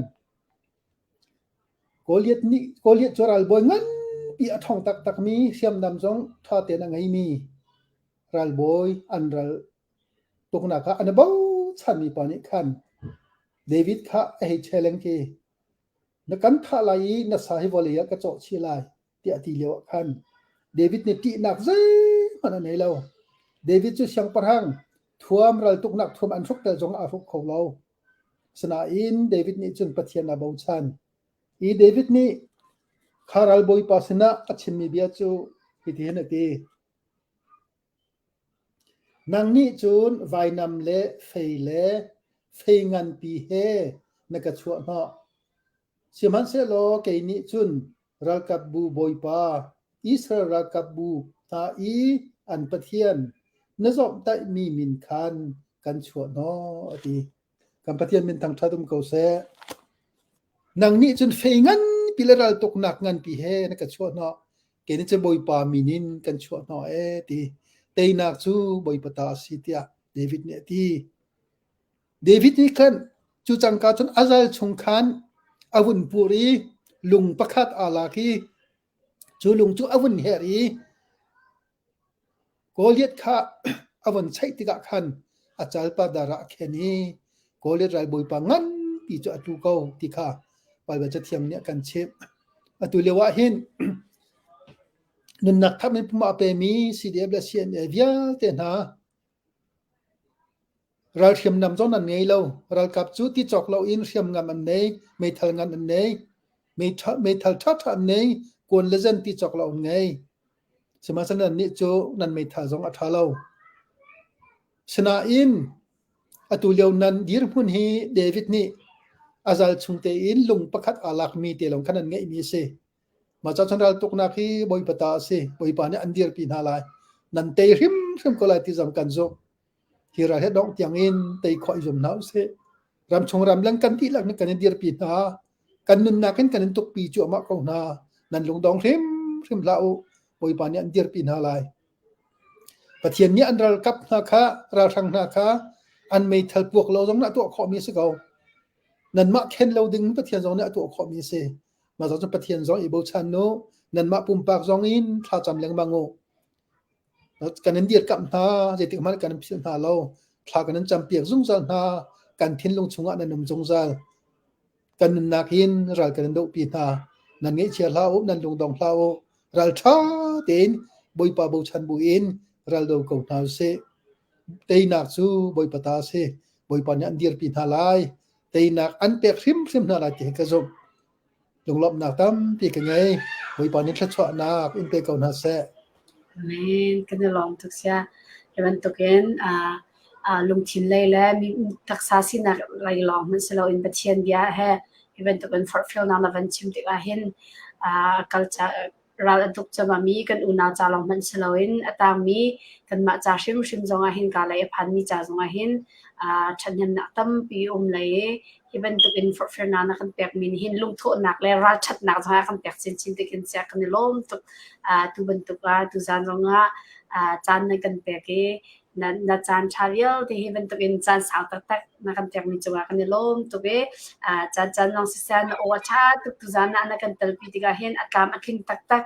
Goliath nih Goliath cu ralbawi nganpi a ṭhawng taktakmi hriamnam zong ṭha tein a ngeimi ralbawi an ral tuknak ah an i bochanmi pa nih khan David kha a hei challenge i na kan thah lai i na sa hi vawlei ah ka cawh chih lai tiah a ti lio ah khan David nih ṭihnak zeihmanh a nei lo. David cu siangpahrang thuam raltuknak thuam an hruk tel zong ah aa hruk kho lo. Asinain David nih cun Pathian aa bochan. I David nih kha ralbawipa sinah a chimmi bia cu hitihin a ti. Nang nih cun vainam le fei le fei nganpi he na ka chuahhnawh. Sihmanhsehlaw kei nih cun ralkapbu Bawipa, Israel ralkapbu hna i an Pathian, na zawmhtaihmi min khan kan chuahhnawh, a ti. Kan Pathian min thangṭhat um ko seh. Nang nih cun fei nganpi le raltuknak nganpi he na ka chuahhnawh. Kei nih cun Bawipa min in kan chuahhnawh ee ti. Teinak cu Bawipa ta a si tiah David nih a ti. David nih khan cu cangka cun a zal chung khan a vun pur i lung pakhat aa lak i cu lung cu a vun herh i Goliath kha a vun chaih tikah khan a calpa dar ah a khen i Goliath ralbawipa nganpi. tampi cu a tlu ko ti kha Baibal Cathiang nih a kan chimh. Atu lio ah hin nunnak thap in pum a pemi CDF le CNA vialte hna Ral hriamnam zong nan ngei lo. Ralkap cu ti cawk loin hriamngan an nei, meithal ngan an nei, meithal ṭhaṭha an nei, kuan le zen ti cawk lo an ngei. Sihmanhsehlaw nannih cu nan meithal zong a ṭha lo. Sinain atu lio nan dirhmun hi David nih a zal chung tein lung pakhat aa lakmi te lawng kha nan ngeihmi a si. Mah ca cun raltuknak hi Bawipa ta a si. Bawipa nih an dirpi hna lai. Nan tei hrimhrim ko lai ti zong kan zumh. Hi ral hi dongh tiangin tei khawh i zuam hna usih. Ramchung ramleng kan dihlak nih kan in dirpi hna. Kan nunnak in kan in tukpi cuahmah ko hna. Nan lungdong hrimhrim hlah u. Bawipa nih an dirpi hna lai. Pathian nih an ralkap hna kha, ralhrang hna kha an meithal puak lo zong nih a tuah khawhmi a si ko. Nanmah khen lo ding Pathian zong nih a tuah khawhmi a si. Mah zong cu Pathian zong i bochan u. Nanmah pumpak zong in thlacam lengmang u. Kan in dirkamh hna, zeitik hmanh kan in philh hna lo. Thla kan in campiak zungzal hna. Kan thinlung chungah nan um zungzal. Kan nunnak hin ral kan in dohpi hna. Nan ngaihchia hlah u, nan lungdong hlah u. Ral ṭha tein Bawipa bochan buin ral do ko hna usih. Teinak cu Bawipa ta a si. Bawipa nih an dirpi hna lai. Teinak an pek hrimhrim hna lai ti hi ka zumh. Lunglawmhnak tampi ka ngei. Bawipa nih thluachuahnak in pe ko hna seh. Amen. Kan i lawm tuk sia. Hi bantukin uh, uh, lungthin lei le mi taksa sinak lei lawng hmanh si loin Pathian bia he hi bantukin forhfialnak na van chim tikah hin uh, kal ca ral a tuk mi kan unau ca lawng hmanh si loin a tangmi kanmah ca hrimhrim zongah hin ka lei a phanmi ca zongah hin uh, ṭhathnemnak tampi um lei i hi bantukin forhfialnak na kan pekmi nih hin lungthawhnak le ralṭhatnak zongah kan pek chinchin tikin sia kan i lawm tuk. Uh, tu bantuk ah tuzaan zongah uh, caan na kan pek i na, na caan ṭha vialte hi bantukin caan sau taktak na kan pekmi cungah kan i lawm tuk i uh, caan caan zong siseh na aw a ṭha tuk tuzaan ah na kan telpi tikah hin a tlam a tling taktak.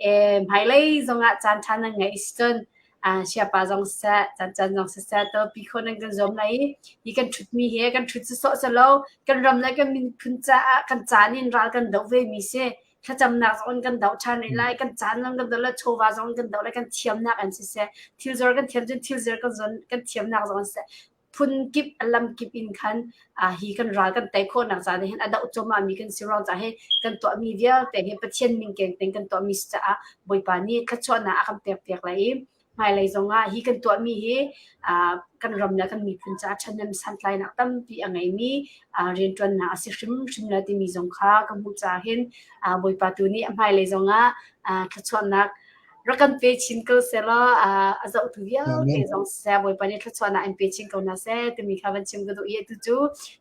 E, hmailei zongah caan ṭha na ngeih si cun uh, siapa zong siseh caan caan zong siseh telpi kho nan kan zuam lai i hi kan ṭhutmi hi kan ṭhut sawsawh si lo kan ram le kan miphun caah kan caan in ral kan doh ve mi si thlacamnak zong in kan doh ṭhan rih lai kan caan zong kan doh lai chawva zong kan doh lai kan thiamnak an siseh thil zor kan thiam cun thil zor kan zon kan thiamnak zong an siseh phun kip a lam kip in khan hi kan ral kan tei khawhnak ca hin a doh cuahmah mi kan si ruang ca hi kan tuahmi vialte hi Pathian min keng tein kan tuahmi si caah Bawipa nih thluachuahnak a kan pek piak lai i hmailei zongah hi kan tuahmi hi kan ram le kan miphun caah ṭhahnem santlainak tampi a ngeimi rianṭuannak a si hrimhrim lai timi zong kha ka hmuh caah hin Bawipa tu nih a hmailei zongah thluachuahnak rak kan pe chin ko sehlaw a zohtu vialte zong siseh Bawipa nih thluachuahnak in pe chin ko hna seh timi kha van chim ka duh i atu cu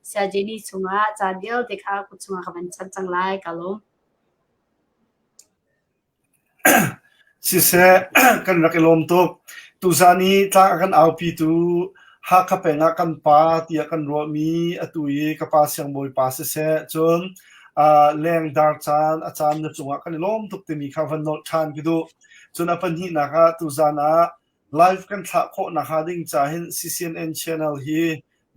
Saya Jenny chungah caan vialte kha kut chungah ka van chanh cang lai ka lawm. Siseh, kan rak i lawm tuk. Tuzaan i tlang a kan aupitu Hakha peng ah kan pa tiah kan ruahmi atu i ka pa siangbawipa siseh, cun uh, lengdar caan a caan na cungah kan i lawm tuk timi kha van nolh ṭhan ka duh. Cun a pahnihnak ah tuzaan ah live kan thlah khawh nakhnga ding ca hin CCNN channel hi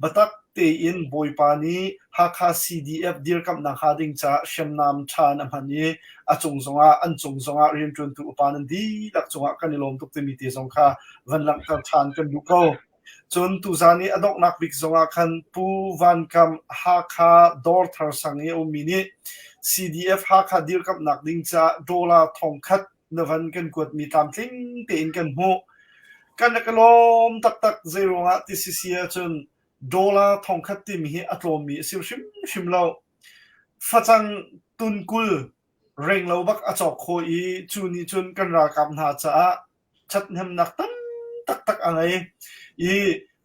Biatak tein Bawipa nih Hakha CDF dirkamhnak hnga ding caah hriamnam ṭha in a hman i a cung zongah an cung zongah rianṭuantu upa nan dihlak cungah kan i lawm tuk timi te zong kha van langhter ṭhan kan duh ko. Cun tuzaan i a donghnak bik zongah khan Pu Van Kam Hakha Dawrthar sang i a ummi nih CDF Hakha dirkamhnak ding caah dollar thongkhat na van kan kuatmi tlamtling tein kan hmuh. Kan rak i lawm taktak zeiruangah ti sisi ahcun dollar thongkhat timi hi a tlawmmi a si hrimhrim lo. Facang tun 20 renglo bak a cawk khawh i cu nih cun kan ralkap hna caah ṭhathnemnak tam taktak a ngei. I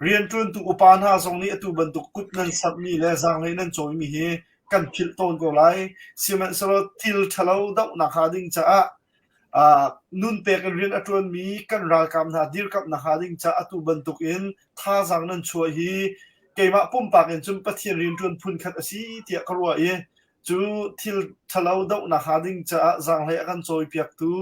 rianṭuantu upa hna zong nih atu bantuk kut nan samhmi le zaanghlei nan cawimi hi kan philh tawn ko lai. Sihmanhsehlaw thil ṭhalo dohnak hnga ding caah uh, nun pek in rian a ṭuanmi kan ralkap hna dirkamhnak hnga ding caah atu bantukin thazaang nan chuah hi keimah pumpak in cun Pathian rianṭuan phun khat a si tiah ka ruah i cu thil ṭhalo dohnak hnga ding caah zaanghlei a kan cawipiaktu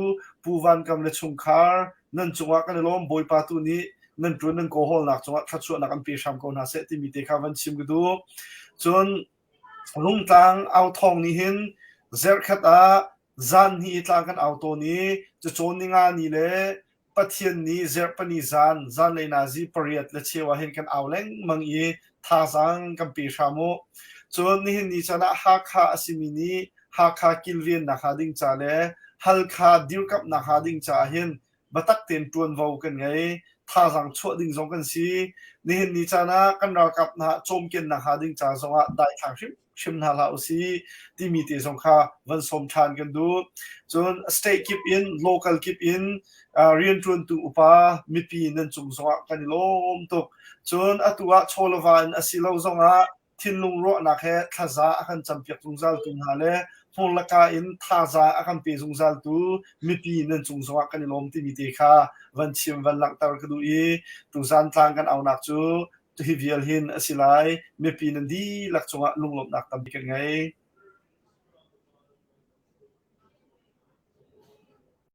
Pu Van Kam le chungkhar nan cungah kan i lawm Bawipa tu nih nan ṭuan nan kawhawlnak cungah thluachuahnak an pe hram ko hna seh timi te kha van chim ka duh. Cun. Rungtlang au thawng nih hin zarhkhat ah zan hnih i tlang kan au tawn i cacawn ninga ni le Pathian nih zarhpani zan zanlei nazi pariat le cheu ah hin kan au lengmang i thazaang kan pe hram u. Cun nihin ni caan ah Hakha a simi nih Hakha kilvennak hnga ding ca le Halkha dirkamhnak hnga ding caah hin biatak tein ṭuanvo kan ngei. Thazaang chuah ding zong kan si. Nihin ni caan ah kan ralkap hna cawmkennak hnga ding ca zongah daithlang hrimhrim hna hlah usih timi te zong kha van sawm ṭhan kan duh. Cun state kip in local kip in rianṭuantu upa mipi nan cung zongah kan i lawm tuk. Cun atu ah chawleva in a si lo zongah thinlung ruahnak he thlaza a kan campiak zungzaltu hna le hmurlaka in thaza a kan pe zungzaltu mipi nan cung zongah kan i lawm timi te kha van chim van langhter ka duh i tuzan tlang kan aunak cu hi vial hin a si lai mipi nan dihlak cungah lunglawmhnak tampi kan ngei.